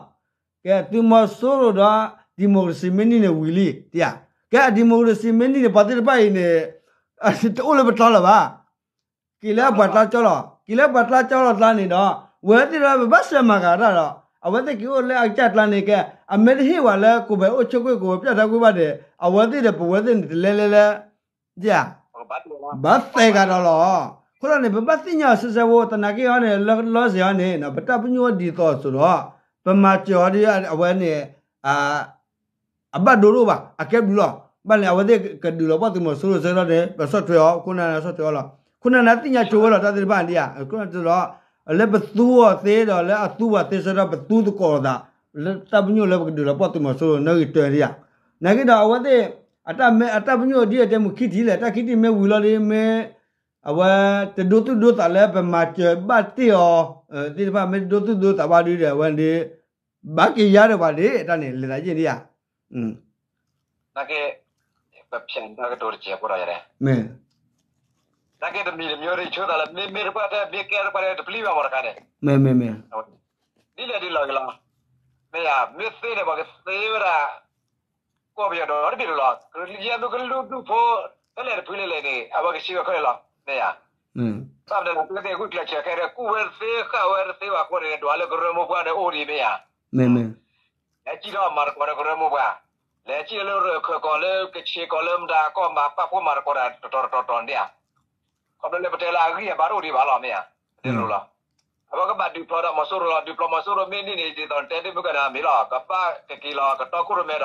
ကဲ သုးမီၤစိရိၤဒီး democracy မ့ၢ်န့ၢ်န့ၣ်ဝံၤလံဒၣ် ကဲ အ democracy မ့ၢ်န့ၢ်န့ၣ် ပှၤသ့ၣ်တဖၣ်အံၤန့ၣ် တအိၣ်လၢပကျါလၢၤဘၣ် က့ၤလၢအပှၤကျါကၠီလီၤ. က့ၤလၢပှၤကျါကၠီလီၤကျါန့ၣ်ဒီး ဝဲသ့ၣ်ဒီး ပဘၣ်စၢၤမၤကၤတၢ်ဒီး အဝဲသ့ၣ်က့ၤအိၣ်လၢအကစၢ်ကျါန့ၣ် ကဲ အမ့ၢ်တဟ့ၣ်ဝဲလၢ ကိုယ်ပိုင်အုပ်ချုပ်ခွင့် ကိုယ်ပိုင်ပြဌာန်းခွင့် ဘၣ်ဒီး အဝဲသ့ၣ်ဒီး ပဝဲသ့ၣ်န့ၣ် တလဲၤလဲၤလၢ ဒ် ဘၣ်သဲကဒီးလီၤ. အဃိသတးန့ၣ် ပဘၣ်သ့ၣ်ညါအီၤဆဲဆဲဖိ သနာ်က့အီၤန့ၣ် လၢလီၤစဲၤအီၤန့ၣ် ပတၢ်ပညိၣ်ဝဲဒ်သိးအသိးဒီး ပမၤစၢၤအီၤဒ်အဝဲန့ၣ် အဘၣ်ဒိဒိၣ်ဘၣ် အကဲဘျုးလီၤ. ဘၣ်န့ၣ် အဝဲသ့ၣ်ကဒုးလီၤပှီၢ်သုးမီၤစိရိၤဆၢကတီၢ်န့ၣ် ပဆီၣ်ထွဲအီၤ ခိၣ်နၢ်န့ၣ်ဆီၣ်ထွဲအီၤလီၤ. ခိၣ်နၢ်န့ၣ်သ့ၣ်ညါဆိဝဲလီၤ တၢ်သ့ၣ်တဖၣ်ဒ်ဧါ အဃိသတးဒီး လၢပသူအီၤသ့ဒီး လၢအသူပှၤသ့ဆၢကတီၢ် ပသူသကိးလိာ်သး လၢတၢ်ပညိၣ်လၢပကဒုးလီၤပှီၢ်သုးမီၤစိရိၤ နီၣ်ဂံၢ်တၢဒ်ဧါ. နာ်က့ဒီး အဝဲသ့ၣ် အတၢ်မ့ၢ်အတၢ်ပညိၣ်ဒ်အတဲမုၢ်ခံထံၣ်လဲၣ် တၢ်ခံထံၣ်မ့ၢ်ဝံၤလီၤဒီး မ့ၢ် အဝဲတဒိသူၣ်ဒိသးလၢပမၤစၢၤဘၣ်တ့ၢ်အီၤ သ့ၣ်တဖၣ်မ့ၢ်တဒိသူၣ်ဒိသးဘၣ်ဒီး အဝဲန့ၣ် ဘၣ်က့ၤယါဒီးပှၤဒ်တၢ်န့ၣ် လဲၤသးယ့ၢ်ဒ်ဧါ. နာ်က့ ပဖျဲးတၢ်ကတိၤတစဲးဖိဒီးယၤ မ့ၢ် နာ်က့တမံၤတမံၤဒီးဆိသးလၢ မ့ၢ်မ့ၢ်တပှၢ်တၢၢ် မ့ၢ်ကဲတပှၢ်တၢၢ် တပျံၤဘၣ်မ့ၢ်တခါန့ၣ် မ့ၢ်မ့ၢ်မ့ၢ် ဒ်လဲၣ်ဒ်လဲၣ်ဂ့ၤလီၤ. မ့ၢ်ယၤ မ့ၢ်သ့န့ၣ် ပှၤကသ့ဝဲဒၣ် ကီၢ်ပယီၤဒီးတဘ့ၣ်လီၤ. ယဲမ့ၢ်ကလုာ်ဒူၣ်ဖိ ဖဲလဲၣ်တဖုလဲၣ်လဲၣ်န့ၣ် အဝဲကဆှၢဝဲခဲလၢာ်လီၤ. မ့ၢ်ယၤ ဘၣ်မနုၤလဲၣ် သုကသ့ၣ်ဂုာ်ကျဲးစၢးခဲအံၤ ကူၣ်ဝဲတသ့ဃာ်ဝဲတသ့ဘၣ်အဃိန့ၣ် ဒွးလၢကရၢမိၢ်ပှၢ်န့ၣ်အိၣ်ဒံးမ့ၢ်ယၤ မ့ၢ်မ့ၢ် လဲၤစံၣ်ထီၣ်မၤသကိးဒီးကရၢမိၢ်ပှၢ်, လဲၤစံၣ်လၢရၢၢ်ခၢၣ်ကီၢ်လၢကဆ့ကီၢ်လၢမတၤကီၢ်မၤပာ်ဖှိၣ်မၤသကိးတၢ်တတီၤတတီၤတတီၤန့ၣ်ဧါ. ခီဖျိလၢပတဲလၢအဂံၢ်အဘါတအိၣ်ဒံးဘၣ်လီၤမ့ၢ်ဧါ. တဲလိၤလီၤ. အဝဲကဘၣ်ဒုးဖျိးဒီးမီၤစိရိၤလီၤ. ဒုးဖျိးမီၤစိရိၤမ့ၢ်န့ၢ်န့ၣ် ဒ်သိးနတဲတမုၢ်ကနၣ်မ့ၢ်လီၤ. ကဘၣ်ကက့ၤလီၤ ကတီခိၣ်ရိၣ်မ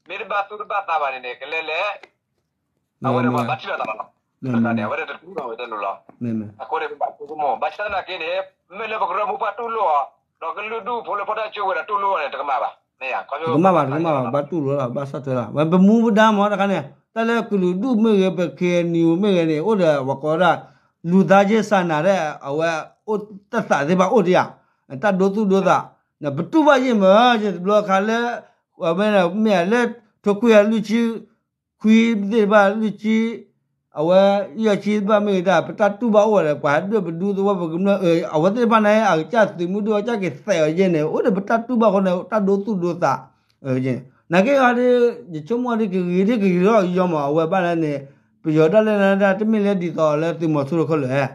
ဲဒီး မ့ၢ်တဘၣ်သူတဘၣ်သးဘၣ်န့ၣ်န့ၣ် ကလဲၤလဲၤ အဝဲန့ၣ်ပှၤဘၣ်ထံၣ်လိာ်သးလီၤ. အဝဲဒၣ်တတူၢ်ဘၣ်ဝဲတဲလိၤလီၤ. အဃိန့ၣ် ပဘၣ်ဆိကမိၣ် ဘၣ်ဆၣ်သနာ်က့န့ၣ် မ့ၢ်လၢပကရၢမိၢ်ပှၢ်တူၢ်လိာ်အီၤ ဒီးကလုာ်ဒူၣ်ဖိလၢဖီၣ်တၢ်ကၠိဝဲဒီးတူၢ်လိာ်အီၤန့ၣ် တကမၣ်ဘၣ်. တကမၣ်ဘၣ် တကမၣ်ဘၣ် ဘၣ်တူၢ်လိာ်လီၤ ဘၣ်ဆီၣ်ထွဲလီၤ. ဝဲပမူပဒါမ့ၢ်တခါန့ၣ် တၢ်လၢကလုာ်ဒူၣ်မ့ၢ်ဂ့ၤ ပ ခ့ၣ်အဲၣ်ယူၣ် မ့ၢ်ဂ့ၤန့ၣ် အိၣ်ဒီးပှၤကိးဒၣ် လူသားချင်းစာနာတဲ့ အဝဲအိၣ်တၢ်သးသ့ၣ်တဖၣ်အိၣ်ဒံးဧါ. တၢ်ဒိသူၣ်ဒိသး ပတူၢ်ဘၣ်ယံာ်မး ယတဘျီခါလၢ မ့ၢ်လၢ ထိခွံကယၤလွံၢ်ဆံခွံသ့ၣ်တဖၣ်လွံၢ်ဆံ အဝဲ ယဲၢ်ဆံတဖၣ်မ့ၢ်ဂ့ၤတၢ် ပတၢ်တူၢ်ဘၣ်အိၣ်ဝဲဒီး ပှၤဒွဲၣ်ပဒူသဝီပကမျၢၢ် အဝဲသ့ၣ်တဖၣ်န့ၣ် အကစၢ်သုးမုၢ်ဒိၣ်အကစၢ်က့ၤသဲးအီၤယဲၢ်န့ၣ် အိၣ်ဒီးပတၢ်တူၢ်ဘၣ်အဃိန့ၣ် တၢ်ဒိသူၣ်ဒိသး နာ်က့အီၤဒ် ယဆိကမိၣ်ဒ်ကဂ့ၤဒ်ကဂ့ၤထီၣ်ယီမး အဝဲဘၣ်လၢန့ၣ် ပယီၤဒၣ်လဲာ်န့ၣ်ဒၣ် တမ့ၢ်လၢဒ်သိးလၢသုးမီၤစိရိၤခဲလၢာ်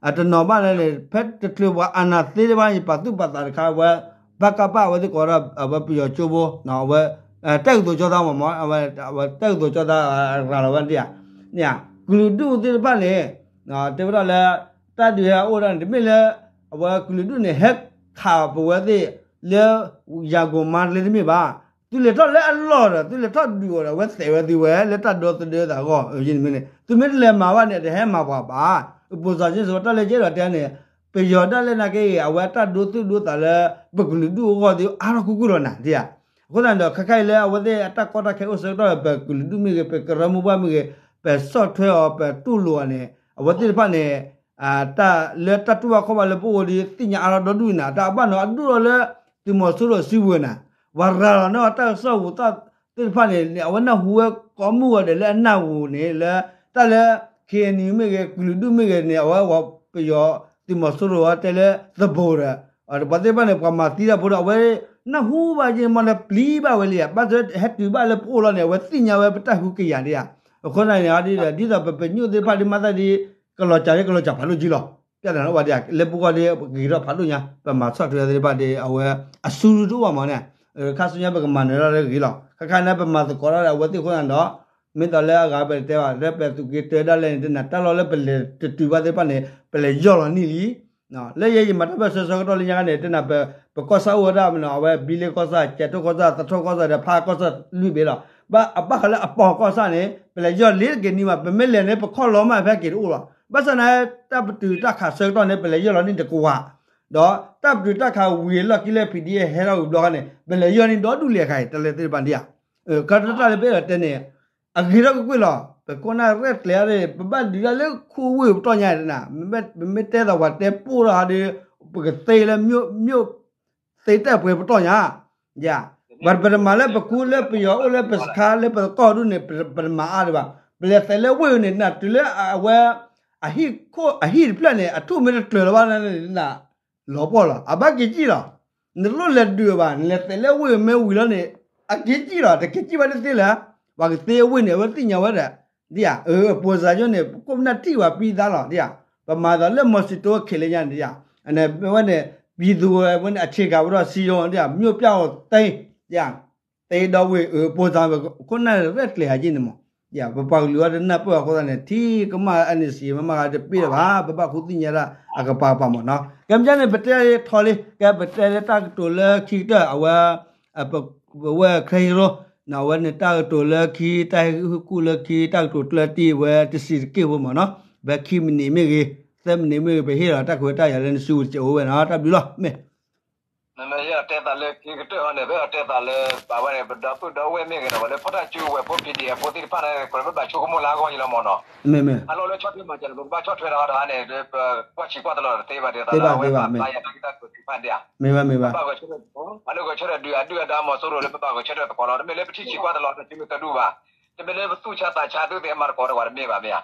အတနီၤဘၣ်လၢန့ၣ် ဖဲတချုးပှၤအာဏာသိမ်းတဖၣ်န့ၣ် ပာ်သူၣ်ပာ်သးတခါဝဲ ဘၣ်ကပၣ် အဝဲသ့ၣ်ကိးဒီး အဝဲပယီၤကၠိဖိ အဝဲ တၢ်ကသိးကၠိသးမးမး အဝဲတၢ်ကသိးကၠိသးရၤလီၤဝဲဒၣ် ကလုာ်ဒူၣ်သ့ၣ်တဖၣ်န့ၣ် တဲဝဲဒၣ်လၢ တၢ်ဒုးဟဲအိၣ်ဒၣ်န့ၣ် တမ့ၢ်လၢ အဝဲကလုာ်ဒူၣ်န့ၣ် ဟဲခးပဝဲသ့ၣ်လၢ ရန်ကုန်မန္တလေးတမ့ၢ်ဘၣ်. သုလဲၤထီၣ်လၢအလီၢ်ဒီး သုလဲၤထီၣ်ဒုးအီၤဒီး အဝဲသဲးဝဲသုဝဲလၢတၢ်ဒီသဒၢသးအဂီၢ် မ့ၢ်န့ၣ် သုမ့ၢ်တလဲၤမၤဘၣ်န့ၣ် တဟဲမၤပှၤဘၣ်. ပူၤစးစ့ၢ်ကီးတၢ်လၢကဲဒီးတဲန့ၣ် ပယီၤဒၣ်လဲာ်နာ်က့ဂ့ၤ အဝဲတၢ်ဒိသူၣ်ဒိသးလၢ ပကလုာ်ဒူၣ်အဂီၢ်ဒီး အါထီၣ်ကူကူလီၤနၤဒ်ဧါ. အဃိသတးန့ၣ်ဒီး ခဲခါအံၤလၢအဝဲသ့ၣ်အတၢ်ကီတၢ်ခဲအိၣ်ဆၢကတီၢ် ပကလုာ်ဒူၣ်မ့ၢ်ဂ့ၤ ပကရၢမိၢ်ပှၢ်မ့ၢ်ဂ့ၤ ပဆီၣ်ထွဲအီၤ ပတူၢ်လိာ်အီၤန့ၣ် အဝဲသ့ၣ်တဖၣ်န့ၣ် တၢ်လၢတၢ်တူၢ်ဘၣ်ခီၣ်ဘၣ်လၢပအိၣ်ဒီး သ့ၣ်ညါအါထီၣ်ဒီဒူၣ်နၤ တၢ်အဘၣ်နီၤအဒိၣ်ထီၣ်လၢ သုးမီၤစိရိၤစုပူၤနၤ ပှၤရၤလီၤန့ၢ်အီၤတၢ်ကစီၣ်ဝူၤသီၣ်သ့ၣ်တဖၣ်န့ၣ် အဝဲနၢ်ဟူဝဲကိးမုၢ်ဂီၤဒဲးလၢအနၢ်ဟူန့ၣ်လၢ တၢ်လၢ ခ့ၣ်အဲၣ်ယူၣ် မ့ၢ်ဂ့ၤ ကလုာ်ဒူၣ်မ့ၢ်ဂ့ၤန့ၣ် အဝဲပယီၤသုးမီၤစိရိၤတဲလၢသဘိဒီး ပှၤသ့ၣ်တဖၣ်န့ၣ် ပှၤမၤသံတၢ်ဖိဒီး အဝဲနၢ်ဟူဘၣ်က့ၤမ့ၢ်လၢပျံၤဘၣ်ဝဲလံဧါ ဘၣ်ဆၣ်ဟဲတုၤဘၣ်လၢပအိၣ်လီၤန့ၣ် အဝဲသ့ၣ်ညါဝဲပတၢ်ဟူးကယာ်ဒ်ဧါ. အဃိသတးန့ၣ် ဒ်သိးပပညိၣ်သ့ၣ်တဖၣ်ဒ်မၤသးဒ် ကလီၤစၢ်ဒ်ကလီၤစၢ်ဖးဒိၣ်ကံလီၤ. တၢ်န့ၣ်လီၤဘၣ်ဒ် လၢပဂီၢ်ဒီး ဂ့ၤထီၣ်ဖးဒိၣ်ညါ ပမၤဆီၣ်ထွဲသ့ၣ်တဖၣ်ဒီး အဝဲအစုဒုတအိၣ်ဘၣ်မးန့ၣ် ခါဆူညါပကမၤနၢၤတၢ်လၢဂ့ၤလီၤ. ခါခါန့ၣ် ပမၤသကိးတၢ်ဒီးအဝဲသ့ၣ်အဃိသတးန့ၣ်ဒီး မ့ၢ်သိးလၢအဂၤပတဲဘၣ် လၢပသူၣ်က့တၢဒၣ်လဲာ်န့ၣ် တနၤတၢ်လီၢ်လၢပလဲၤတတုၤဘၣ်သ့ၣ်တဖၣ်န့ၣ် ပလဲၤယီၢ်လီၤနံၣ်လံ လၢယဲယမၤတၢ်ပၢၢ်ဆၢဆၢကတီၢ်လၢညါခါန့ၣ် တနၤပ ပကီၢ်ဆၣ်အိၣ်ဝဲဒၣ်မနီၤ အဝဲဘံလ့ကီၢ်ဆၣ် ကဲးထိၣ်ကီၢ်ဆၣ် သထီၣ်ကီၢ်ဆၣ်ဒီး ဖးကီၢ်ဆၣ်လွံၢ်ဘ့ၣ်လီၤ. ဘၣ်အဘၣ်ဃးလၢအပီၢ်ကီၢ်ဆၣ်န့ၣ် ပလဲၤယီၢ်လ့ၤတက့ၤနံၣ်ဘၣ် ပမ့ၢ်လဲၤန့ၣ် ပခီၣ်လီၤမးဖဲက့ၤတအိၣ်လီၤ. ဘၣ်ဆၣ်န့ၣ် တၢ်ပတုာ်တၢ်ခးဆၢကတီၢ်န့ၣ် ပလဲၤယီၢ်လီၤနံၣ်တကဝၢ် ဒီးတၢ်ပတုာ်တၢ်ခးဝံၤအလီၢ်ခံလၢ ဖံးဒံးဟဲထီၣ်ဝံၤဘျီခါန့ၣ် ပလဲၤယီၢ်နံၣ်ဒီဒူၣ်လဲၣ်ခါအံၤ တၢ်လၢသ့ၣ်တဖၣ်ဒ်ဧါ ကတၢၢ်တၢ်လၢပအဲၣ်ဒိးတဲန့ၣ် အဂ့ၤထီၣ်ကွ့ၢ်ကွ့ၢ်လီၤ. ပခိၣ်နၢ်ရဲၣ်ကျဲၤအီၤ ပဘၣ်ဒုးတၢ်လၢခူဝ့ၢ်ပတီၢ်ညါန့ၣ် ပမ့ၢ်တဲသိးပှၤတဲပိၢ်ထီၣ်ဟးဒီး ပကသ့လၢ သ့တၢ်ပှဲၤပတီၢ်ညါ ယၤ ပတမၤလၢပခူလၢပယီၤအိၣ်လၢပစခါလၢပသကိးဒူၣ်န့ၣ် ပတမၤအါဒံးဘၣ်. ပလဲၤသဲးလၢဝ့ၢ်န့ၣ် နတုၤလၢအဝဲ အဟံၣ်တဖျၢၣ်န့ၣ် အထူၣ်မ့ၢ်တကျၢၤလၢၤဘၣ်န့ၣ် လီၤပှီၢ်လီၤ. အဘၣ်က့ၤကံၣ်လီၤ. နတလိၣ်လဲၤဒုးဘၣ် နလဲၤသဲးလၢဝ့ၢ်မ့ၢ်ဝံၤလီၤန့ၣ် အက့ၤကံၣ်လီၤ. တက့ၤကံၣ်ဘၣ်တသ့လၢၤ ပှၤကသ့အဝ့ၢ်န့ၣ် အဝဲသ့ၣ်ညါဝဲဒီး ဒ်ဧါ အၢ ပိစၢ်ယိန့ၣ် ပခိၣ်ပနၢ်ထံၣ်ဝဲပံသါလီၤ ဒ်ဧါ ပမၤသိးလၢ မီၤစံတိ ခဲလၢညါန့ၣ် ဒ်ဧါ အဝဲန့ၣ် ပြည်သူ ဝဲန့ၣ် အခြေခံ ဝဲဒီး စည်းရုံး ဒ်ဧါ မြို့ပြ သ့ ဒ်ဧါ သ့ဒီဝ့ၢ် အၢ ပိစၢ် ပခိၣ်နၢ်ရဲၣ်ကျဲၤဟးက့ၤန့ၣ်မး ဒ်ဧါ ပပှၤကလုာ်အီၤတနၢ်ပၢၢ်အဃိသတးန့ၣ် ထံကမၣ် NCA မ့ၢ်မၤဂၤတပ့ၢ်လၢၤဘၣ် ပဘၣ်ခူသူၣ်ညါဒၣ်အကပၤကပၤမးနီၤ ကဲမ့ၢ်န့ၣ် ပတဲထီလံ ကဲပတဲလၢတၢ်ကတိၤလၢခံကတၢၢ် အဝဲ ပဝဲၢ်ချ့ဟ့ရိ အဝဲန့ၣ်တၢ်ကတိၤလၢခံ တၢ်ဟ့ၣ်ကူၣ်လၢခံ တၢ်ကတိၤကျၢၢ်တံၢ်ဝဲတဆံးတက့ၢ်ဖိမးနီၤ ဖဲခံမံးနံးမ့ၢ်ဂ့ၤ သၢမံးနံးမ့ၢ်ဂ့ၤ ပဟ့ၣ်လီၤတၢ်ခွဲးတၢ်ယာ်လၢနစုပူၤတစဲးအိၣ်ဝဲနီၤ တၢ်ဘျုးလီၤ မ့ၢ် နမ့ၢ်တဲသးလၢခံကတၢၢ်အံၤန့ၣ် ပတဲသးလၢ ပဝဲန့ၣ် ပဒီပုၢ်ဒီဝဲၢ်မ့ၢ်ဂ့ၤဒီး ပှၤလၢဖီၣ်တၢ်စုကဝဲၤဖိ PDF ဖိသ့ၣ်တဖၣ်န့ၣ် ကဘၣ်ဘၣ်ဆိကမိၣ်လၢအဂီၢ်အံၤလီၤမးနီၤ မ့ၢ်မ့ၢ် အလီၢ်လၢဆီၣ်ထွဲမၤစၢၤန့ၣ် ပကဘၣ်ဆီၣ်ထွဲတဂၤတဂၤန့ၣ် ပကွၢ်ဆံးကွၢ်တလီၤတသ့ဘၣ် ဒ်သိးလၢအဝဲပာ်ဖျါယၤတၢ်ဂ့ၢ်တၢ်ကျိၤသ့ၣ်တဖၣ်ဒ်ဧါ မ့ၢ်မ့ၢ် ပဘၣ်ဂဲၤဆၢထၢၣ် ပှၤလၢဂဲၤဆၢထၢၣ်ဒုးအဒုၣ်အဒါမီၤစိရိၤလၢပဘၣ်ဂဲၤဆၢထၢၣ်သကိးလီၤ တမ့ၢ်လၢပထံၣ်ဆံးကွၢ်တလီၤ တမ့ၢ်တဒူၣ်ဘၣ် တမ့ၢ်လၢပသူၣ်ဆါသးဆါ သုသ့ၣ်မၤသကိးတဂၤတမ့ၢ်ဘၣ်မ့ၢ်ဧါ မ့ၢ်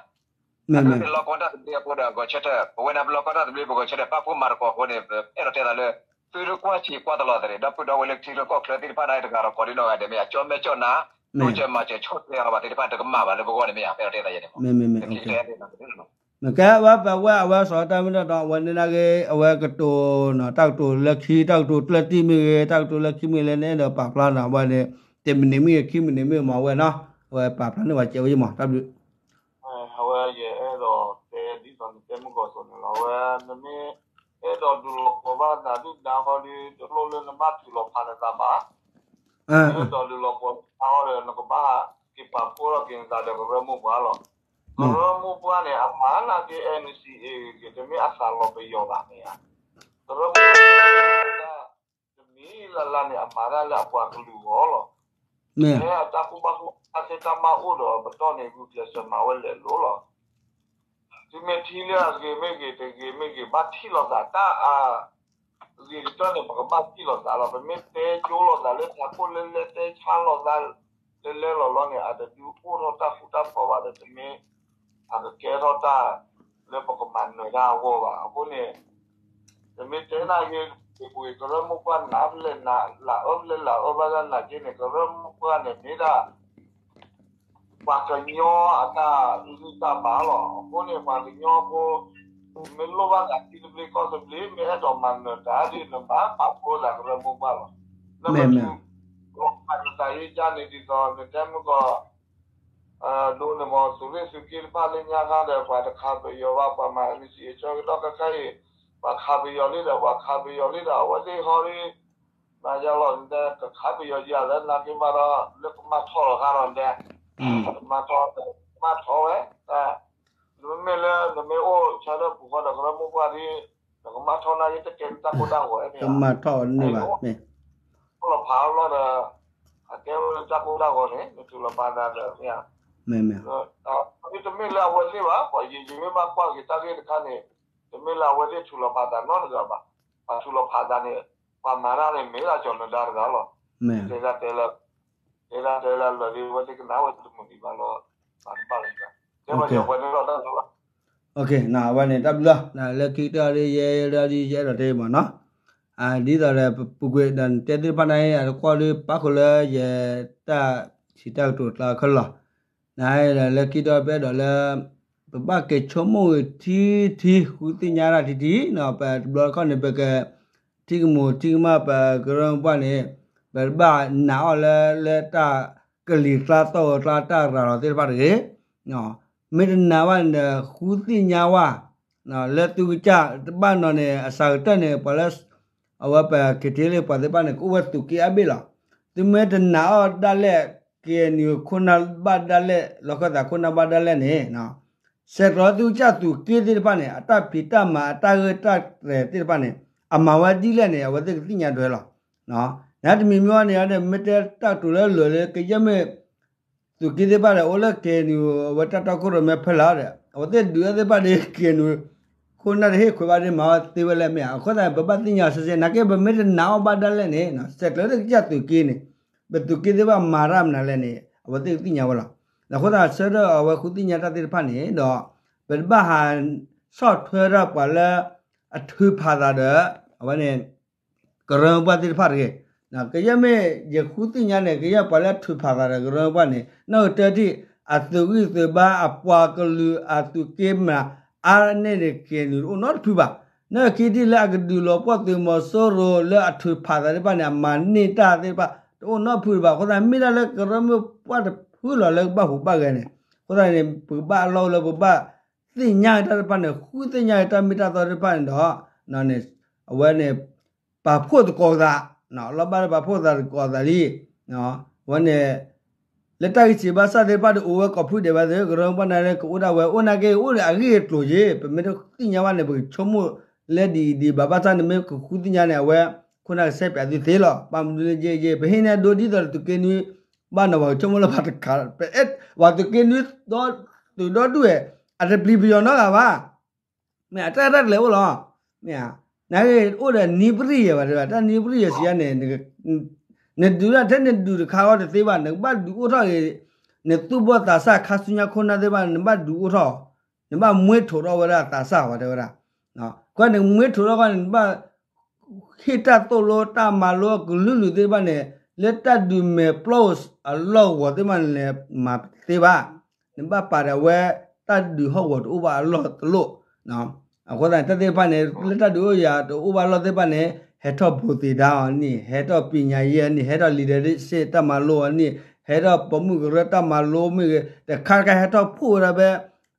မ့ၢ် သုသ့ၣ်လီၤကီတၢ်သဘျ့အဃိဒီးဂဲၤဆၢထၢၣ် ပဝဲန့ၣ်ပလီၤကီတၢ်သဘျ့ ပဂဲၤဆၢထၢၣ် ပာ်ဖှိၣ်မၤသကိးအဃိန့ၣ် ပအဲၣ်ဒိးတဲသးလၢ သုတကွၢ်ဆံးကွၢ်တလီၤသးန့ၣ် ဒီပုၢ်ဒီဝဲၢ်လၢထံလၢကီၢ်ချၢသ့ၣ်တဖၣ်န့ၣ် တဂၤဒီးကိးဒံနီၢ်ဂၤဒဲးမ့ၢ်ဧါ ကၠီမဲာ်ကၠီနါ တိစၢၤမၤစၢၤဆီၣ်ထွဲအီၤဘၣ်သ့ၣ်တဖၣ် တကမၣ်ဘၣ်လၢပဂီၢ်န့ၣ်မ့ၢ်ဧါ ပအဲၣ်ဒိးတဲသးယဲန့ၣ်မ့ၢ် မ့ၢ်မ့ၢ်မ့ၢ် ကဲဝဲပဝဲ အဝဲစီၤတၢ်မ့ၢ်တၢ်တီ အဝဲန့ၣ်နာ်က့ အဝဲကတိၤနီၤ တၢ်ကတိၤလၢခံ တၢ်ကတိၤကျၢၢ်တံၢ်မ့ၢ်ဂ့ၤ တၢ်ကတိၤလၢခံမ့ၢ်ဂ့ၤလၢနအဲၣ်ဒိးပာ်ဖျါနီၤ အဝဲန့ၣ် တမံးနံးမ့ၢ်ဂ့ၤ ခံမံးနံးမ့ၢ်ဂ့ၤမ့ၢ်ဝဲနီၤ အဝဲပာ်ဖျါန့ၢ်ဝဲစဲးဝဲယမး တၢ်ဘျုး အဝဲယအဲၣ်ဒိးတဲဒ်သိးနတဲမုၢ်ကီၢ်စိန့ၣ်လီၤ အဝဲ နမ့ၢ်အဲၣ်ဒိးဒုးလီၤပှီၢ်ဘၣ်သးဒုၣ်ဒါဃီဒီး တလိၣ်လၢနဘၣ်ထုးလီၤဖးနသးဘၣ် နအဲၣ်ဒိးဒုးလီၤပှီၢ်ဘၣ်သးဃီဒီး နကဘၣ်က့ၤပာ်ဖှိၣ်ထီၣ်က့ၤနသးဒီးကရၢမိၢ်ပှၢ်လီၤ. ကရၢမိၢ်ပှၢ်န့ၣ် အမၤနာ်က့ NCA ဂ့ၤ တမ့ၢ်အသးလီၤပယီၤဘၣ်မ့ၢ်ဧါ. ကရၢမိၢ်ပှၢ် တမံၤလၢ်လၢ်န့ၣ် အမၤတၢ်လၢအပှၤကလုာ်အဂီၢ်လီၤ. ဖဲအတၢ်ကူၣ်ဘၣ်ကူၣ်သ့တၢ်မၤအိၣ်ဒီးပတီၢ်န့ၣ် ဂုာ်ကျဲးစၢးမၤဝဲလဲၤလိၤလီၤ. သုမ့ၢ်ထံၣ်လၢအဂ့ၤမ့ၢ်ဂ့ၤ တဂ့ၤမ့ၢ်ဂ့ၤ ဘၣ်ထံၣ်လိာ်သး တၢ်အဂ့ၤကတၢၢ်န့ၣ် ပကဘၣ်ထံၣ်လိာ်သးလီၤ. ပမ့ၢ်တဲကၠိလိာ်သးလၢထးခိၣ်လဲလဲ တဲဆါလိာ်သးလဲလဲလီၤလီၤန့ၣ် အတဒုးအိၣ်ထီၣ်တၢ်ဃူတၢ်ဖိးဘၣ်ဒီး တမ့ၢ် အကကဲထီၣ်တၢ်လၢပကမၤနၢၤတၢ်အဂီၢ်ဘၣ်. အဃိန့ၣ် တမ့ၢ်တဲနာ်က့ ပှ့ၤကရၢမိၢ်ပှၢ်နးဖျဲၣ်နး လၢအၢဖျဲၣ်လၢအၢဘၣ်ဆၣ်နာ်က့န့ၣ် ကရၢမိၢ်ပှၢ်န့ၣ်မ့ၢ်ဒၣ် ပှၤကညီအတၢ်ဂံၢ်တၢ်ဘါလီၤ. အဃိန့ၣ် ပှၤကညီဖိ မ့ၢ်လိၣ်ဘၣ်သးထံသဘျ့ကီၢ်သဘျ့ မ့ၢ်အဲၣ်ဒိးမၤနၢၤတၢ်ဒ်န့ၣ် နဘၣ်ပာ်ဖှိၣ်သးကရၢမိၢ်ပှၢ်လီၤ. နမ့ၢ်ထုးလီၤဖးနသးယကၢ်န့ၣ် ဒ်သိးနတဲမုၢ်ကီၢ် ဒိးန့ၢ်မီၤသုးရ့ၣ်သုးက့တဖၣ်လၢညါခါဒီး ပှၤတခးပယီၤဘၣ် ပှၤမၤ NCA ဆၢကတီၢ်ခဲခါအံၤ ပှၤခးပယီၤလံဒီး ပှၤခးပယီၤလံဒီး အဝဲသ့ၣ်ဟီဒီး မၤယါလီၤ နတဲ ကခးပယီၤယၤလၢနာ်က့ဘၣ်ဒီး လၢကမၣ်ထီၣ်လီၤဃါဒီးနတဲ ကမၣ်ထီၣ် ကမၣ်ထီၣ်ဝဲ နမ့မ့ၢ်လၢ နမ့ၢ်အိၣ်ဆၢထၢၣ်ပူၤဃီဒီး ကရၢမိၢ်ပှၢ်ဒီး နကမၣ်ထီၣ်နာ်က့ တကဲလၢတၢ်ကိၢ်တၢ်ဂီၤမ့ၢ်ဧါ ကမၣ်ထီၣ်န့ၢ်ဘၣ်မ့ၢ် လီၤဖးအလီၢ်ဒီး အကဲဝဲလၢတၢ်ကိၢ်တၢ်ဂီၤန့ၣ် နထုးလီၤဖးသးဒီးမ့ၢ်ဧါ မ့မ့ၢ် တမ့ၢ်လၢအဝဲသ့ၣ်ဘၣ် ပှၤယံာ်ယံာ်မ့ၢ်ဘၣ်ကွၢ်က့ၤတၢ်ဂ့ၢ်တခါန့ၣ် တမ့ၢ်လၢအဝဲသ့ၣ်ထုးလီၤဖးသးနီတဂၤဘၣ်. ပှၤထုးလီၤဖးသးန့ၣ် ပှၤမၤတၢ်န့ၣ်မ့ၢ်ဒၣ်ကၠီၤနဒါတဂၤလီၤ. တဲဒၣ်တဲလၢ တဲဒၣ်တဲလၢလၢာ်ဒီး အဝဲသ့ၣ်ကနၣ်ဝဲတမုာ်ဒံးဘၣ်လီၤ. ပှၤတဘၣ်လၢၤ တဲဘၣ်ယပှၤန့ၣ်လီၤတၢ်လီၤ အဝဲန့ၣ် တၢ်ဘျုးလီၤ လၢခံကတၢၢ်ဒီး ယဲဒၣ်ဒ်ယအဲၣ်ဒိးတဲမ့ၢ်နီၤ ဒ်သိးဒီး ပူၤကွံာ်ဒီးနတဲသ့ၣ်တဖၣ်န့ၣ် အတကွီၢ်ဒီး ပၣ်ဃုာ်လၢယတၢ်စံးတၢ်ကတိၤကျါခဲလၢာ်လီၤ. နလၢခံကတၢၢ်ပအဲၣ်ဒိးလၢ ပဘၣ်က့ၤဆိကမိၣ်ဂ့ၤထံထံ ဃုသ့ၣ်ညါတၢ်ထံထံနီၤ. ပတဘျီတခီၣ်န့ၣ် ပကထံၣ်ကမူၤထံၣ်ကမၣ်ပကရၢမိၢ်ပှၢ်န့ၣ် ပတဘၣ်နာ်အီၤလၢ လၢတၢ်ကလံၤကျါသီၣ်ဂီၤကျါတၢ်ရၤလီၤသ့ၣ်တဖၣ်တဂ့ၤ. မ့ၢ်တနာ်ဘၣ်န့ၣ်ဒီး ဃုသ့ၣ်ညါဝဲ လၢသုကစၢ်တဘၣ်နီၤန့ၣ် အစှၤကတၢၢ်န့ၣ် ပှၤလၢ အဝဲပက့ၤထံၣ်လၢပှၤသ့ၣ်တဖၣ်န့ၣ် ကအိၣ်ဝဲသုးက့အါဘ့ၣ်လီၤ. သုမ့ၢ်တနာ်အီၤဒၣ်လဲာ် က့ၤနုာ်ခိၣ်နၢ်ဘၣ်ဒၣ်လဲာ် လီၢ်ခၢၣ်သးခိၣ်နၢ်ဘၣ်ဒၣ်လဲာ်န့ၣ် ဆဲးကျိးလၢသုကစၢ်သုးက့သ့ၣ်တဖၣ်န့ၣ် အတၢ်ဖံးတၢ်မၤအတၢ်ဂ့ၢ်တၢ်ကျဲၤသ့ၣ်တဖၣ်န့ၣ် အမၤဝဲဒ်လဲၣ်န့ၣ် အဝဲသ့ၣ်ကသ့ၣ်ညါဒွဲလီၤ. နတမံၤမ့ၢ်ဝဲန့ၣ်ဒီး မ့ၢ်တဲတၢ်ကတိၤလၢလၢာ်လၢကယဲၢ်မ့ၢ် သုးက့သ့ၣ်တဖၣ်ဒီး အိၣ်လၢ က့ၤနုာ် အဝဲတၢ်တီခိၣ်ရိၣ်မဲဖဲလၢ်ဒီး အဝဲသ့ၣ်ဒုးအသ့ၣ်တဖၣ်ဒီး က့ၤနုာ် ခိၣ်နၢ်တဟ့ၣ်ခွဲးဘၣ်ဒီး မၤဝဲသ့ဝဲလဲၣ်မ့ၢ်ဧါ. အဃိသတးန့ၣ် ပဘၣ်သ့ၣ်ညါစ့ၢ်ကီး နာ်က့ ပမ့ၢ်တနာ်အီၤဘၣ်ဒၣ်လဲာ်န့ၣ် ဆဲးကျိးလၢသုကစၢ်သုးက့န့ၣ် ပသုးက့သ့ၣ်တဖၣ်မၤတၢ်မနုၤလဲၣ်န့ၣ် အဝဲသ့ၣ်ကသ့ၣ်ညါဝဲလီၤ. အဃိသတးဆၢထၢၣ်အဝဲဃုသ့ၣ်ညါတၢ်သ့ၣ်တဖၣ်န့ၣ်ဒီး ပတဘၣ်ဟးဆီၣ်ထွဲဒၣ်ပှၤလၢ အထုးဖးသးဒီး အဝဲန့ၣ် ကရၢမိၢ်ပှၢ်သ့ၣ်တဖၣ်တဂ့ၤ. ကယဲၢ်မ့ၢ်ယဃုသ့ၣ်ညါန့ၣ် ကယဲၢ်ပှၤလၢအထုးဖးသးဒီးကရၢမိၢ်ပှၢ်န့ၣ် နီၢ်ကတၢၢ်ထံၣ် အသုးဂံၢ်သုးဘါ အပှၤကလုာ် အသုးက့မနုၤ အါန့ၢ်န့ၣ် က့ၤနုာ်တအိၣ်နီတဖုဘၣ်. နီၢ်က့ထံၣ်လၢအကဒုးလီၤပှီၢ်သုးမီၤစိရိၤလၢအထုးဖးသးသ့ၣ်တဖၣ်န့ၣ် အမၤန့ၢ်တၢ်သ့ၣ်တဖၣ် တအိၣ်နီတဖုဘၣ်. အဃိသတး မ့ၢ်ဒၣ်လၢကရၢမိၢ်ပှၢ်တဖုလီၤလၢကဘၣ်ဟူးဘၣ်ဂဲၤန့ၣ် အဃိသတးန့ၣ် ပကဘၣ်အလီၢ်လၢပကဘၣ် သ့ၣ်ညါတၢ်တဖၣ်န့ၣ် ဃုသ့ၣ်ညါတၢ်မ့ၢ်တၢ်တီသ့ၣ်တဖၣ်န့ၣ်ဒီး အဝဲန့ၣ် ပာ်ဖှိၣ်သကိးသး လီၤဘၣ်လၢပာ်ဖှိၣ်သကိးသးလံ. အဝဲန့ၣ် လၢတၢ်ဂံၢ်စၢ်ဘါစၢ်သ့ၣ်တဖၣ်ဒီး အိၣ်ဝဲကိးဖုဒဲးဘၣ်သ့ၣ် ကရၢမိၢ်ပှၢ်န့ၣ်လၢကအိၣ်ဒၣ်ဝဲ အိၣ်နာ်က့ အိၣ်ဒီးအဂ့ၢ်အကျိၤက့ၤ ပမ့ၢ်တသ့ၣ်ညါဘၣ်န့ၣ် ပကဆိကမိၣ်လၢဒ်အံၤဒ်ဘၣ် ဘၣ်ဆၣ်န့ၣ်မ့ၢ်ကဃုသ့ၣ်ညါန့ၣ် အဝဲ ခိၣ်နၢ်ကဆဲးပၠးသုသ့လီၤ. ဘၣ်မနုၤလၢယဲယဲ ပဟ့ၣ်န့ၢ်ဒိဒ်သိးသုးက့နွံ ဘၣ်နီၤ ပှၤကဆိကမိၣ်လၢပှၤတခါ ပအဲၣ် ပှၤသုးက့နွံ သုးဒီဒူၣ်ဝဲ အတပျံၤပယီၤနီတဂၤဘၣ်. မ့ၢ်အတၢ်ရဲၣ်ကျဲၤအိၣ်လီၤ. မ့ၢ်ဧါ, နာ်က့အိၣ်ဒီးနံပရိယာယ်ဘၣ်တဲဘၣ်, တၢ်နံပရိယာယ်စံးယါန့ၣ်, နဒုးဒၣ်ထဲနဒုးတခါအီၤတသ့ဘၣ်, နကဘၣ်ဒုးအိၣ်ထီၣ်ဂ့ၤ, နသူၣ်ဘီၣ်သးစၢ်ခါဆူညါခိၣ်နၢ်သ့ၣ်တဖၣ် နဘၣ်ဒုးအိၣ်ထီၣ်, နဘၣ်မွ့ထိးထီၣ်ဝဲဒၣ်သးစၢ်ဝဲတဲဝဲဒၣ်, ကွၢ်နမွ့ထိးထီၣ်ဃီန့ၣ် နဘၣ်ဟ့ၣ်တၢ်သိၣ်လိတၢ်မၤလိအကလုာ်ကလုာ်သ့ၣ်တဖၣ်န့ၣ်, လၢတၢ်ဒုးမဲာ်ပျီအလီၢ်ဂီၤသ့ၣ်တဖၣ်န့ၣ် မၤတသ့ဘၣ်. နဘၣ်ပာ်ဒီးအဝဲ တၢ်ဒုးဟီၣ်ကဝီၤတအိၣ်ဘၣ်အလီၢ်တလိၣ်. အဃိသတးန့ၣ် တၢ်သ့ၣ်တဖၣ်န့ၣ် လၢတၢ်ဒုးအိၣ်ယၤတအိၣ်ဘၣ်အလီၢ်သ့ၣ်တဖၣ်န့ၣ် ဟဲထီၣ်ဘိးသ့ၣ်ဒါအီၤန့ၣ်, ဟဲထီၣ်ပညာရေးအီၤန့ၣ်, ဟဲထီၣ် leadership တၢ်မၤလိအီၤန့ၣ်, ဟဲထီၣ်ပိာ်မုၣ်ကရၢတၢ်မၤလိမ့ၢ်ဂ့ၤ, တခါတခါဟဲထီၣ်ဖှိၣ်ဝဲဒၣ်ဖဲ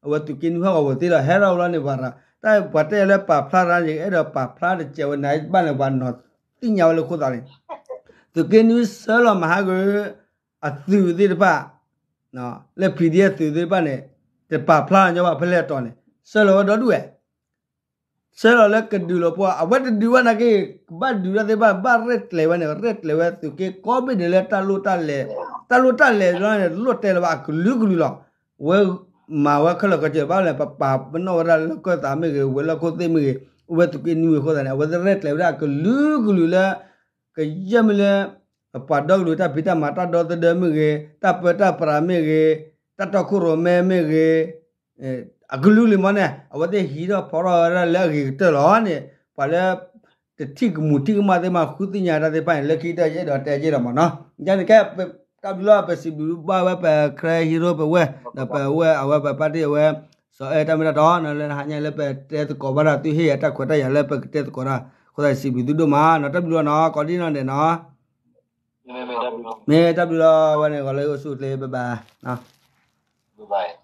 အဝဲသုးက့နွံဟီၣ်ကဝီၤသ့လီၤ. ဟဲထီၣ်ဝဲလီၤန့ၣ် ပှၤတၢ် ပှၤတဲလၢပာ်ဖျါတၢ်န့ၣ် အဲၣ်ဒိးပာ်ဖျါတစဲးဝဲန့ၣ်ဘၣ်န့ၣ် ပှၤနီၤသ့ၣ်ညါဝဲလၢခိၣ်သးန့ၣ်, သုးက့နွံဆှၢလီၤမၤဟးဂီၤ အသုးသ့ၣ်တဖၣ် လၢ PDF သုးသ့ၣ်တဖၣ်န့ၣ် တပာ်ဖျါညီဘၣ်ဖဲလဲၣ်တီၤန့ၣ် ဆှၢလီၤဝဲဒီဒူၣ်ဝဲ ဆှၢလီၤလၢကဒုးလီၤပှီၢ် အဝဲတဒုးဘၣ်နာ်က့ ကဘၣ်ဒုးတၢ်သ့ၣ်တဖၣ် ဘၣ်ရဲၣ်ကျဲၤဝဲန့ၣ် ရဲၣ်ကျဲၤဝဲသုးက့ကိးဘ့ၣ်ဒဲးလၢ တၢ်လိၣ်တၢ်လဲၤလီၤန့ၣ် တလိၣ်တဲလၢၤဘၣ် အကလုာ်ကလုာ်လီၤ. ဝဲမၤဝဲခဲလၢာ်ခဲဆ့ဘၣ်လဲၣ် ပပာ်ပနီၣ်ဝဲဒၣ်လၢကၢၢ်သးမ့ၢ်ဂ့ၤ ဝဲၤလီၢ်ခိၣ်သ့ၣ်မ့ၢ်ဂ့ၤ အိၣ်ဝဲသုးက့နွံအဃိသတးန့ၣ် အဝဲသ့ၣ်ရဲၣ်ကျဲၤဝဲဒၣ်ကလုာ်ကလုာ်လၢ ကယဲၢ်မ့ၢ်လၢ ပှၤဒီကလုာ်တၢ်ဖံးတၢ်မၤတၢ်ဒီသဒၢမ့ၢ်ဂ့ၤ တၢ်ပၢတၢ်ပြးမ့ၢ်ဂ့ၤ တၢ်တီခိၣ်ရိၣ်မဲမ့ၢ်ဂ့ၤ အကလုာ်ကလုာ်မ့ၢ်န့ၣ် အဝဲသ့ၣ်ဟံးထီၣ်ဖီထီၣ်ဝဲဒၣ်လၢအဂ့ၤကတၢၢ်လီၤန့ၣ် ပှၤလၢ တထံၣ်ကမူၤထံၣ်ကမၣ်သ့ၣ်တဖၣ် ဃုသ့ၣ်ညါတၢ်သ့ၣ်တဖၣ်န့ၣ် လၢခံကတၢၢ်ယအဲၣ်ဒိးတဲက့ၤလီၤမ့ၢ်နီၤ. ယန့ၣ်ကဲ တၢ်ဘျုးလီၤ ပစံးဘျုးဘၣ်ဝဲပ Karen Hero ပဝဲၢ် ဒီးပဝဲၢ်အဝဲပ party အဝဲ စီၤအဲၣ်တၢ်မ့ၢ်တၢ်တီ လၢဟါညါလၢပတဲသကိးဘၣ်တၢ် သုဟ့ၣ်ယၤတၢ်ခွဲးတၢ်ယာ်လၢပကတဲသကိးတၢ် အဃိသတးစံးဘျုးသုဒိၣ်မးနီၤ တၢ်ဘျုးလီၤနီၤ ကိးဒံနီၢ်ဒဲးနီၤ မ့ၢ်တၢ်ဘျုးလီၤ ဝဲန့ၣ် ဂီၤလၢအိၣ်ဆူၣ်အိၣ်ချ့ bye bye နီၤ bye bye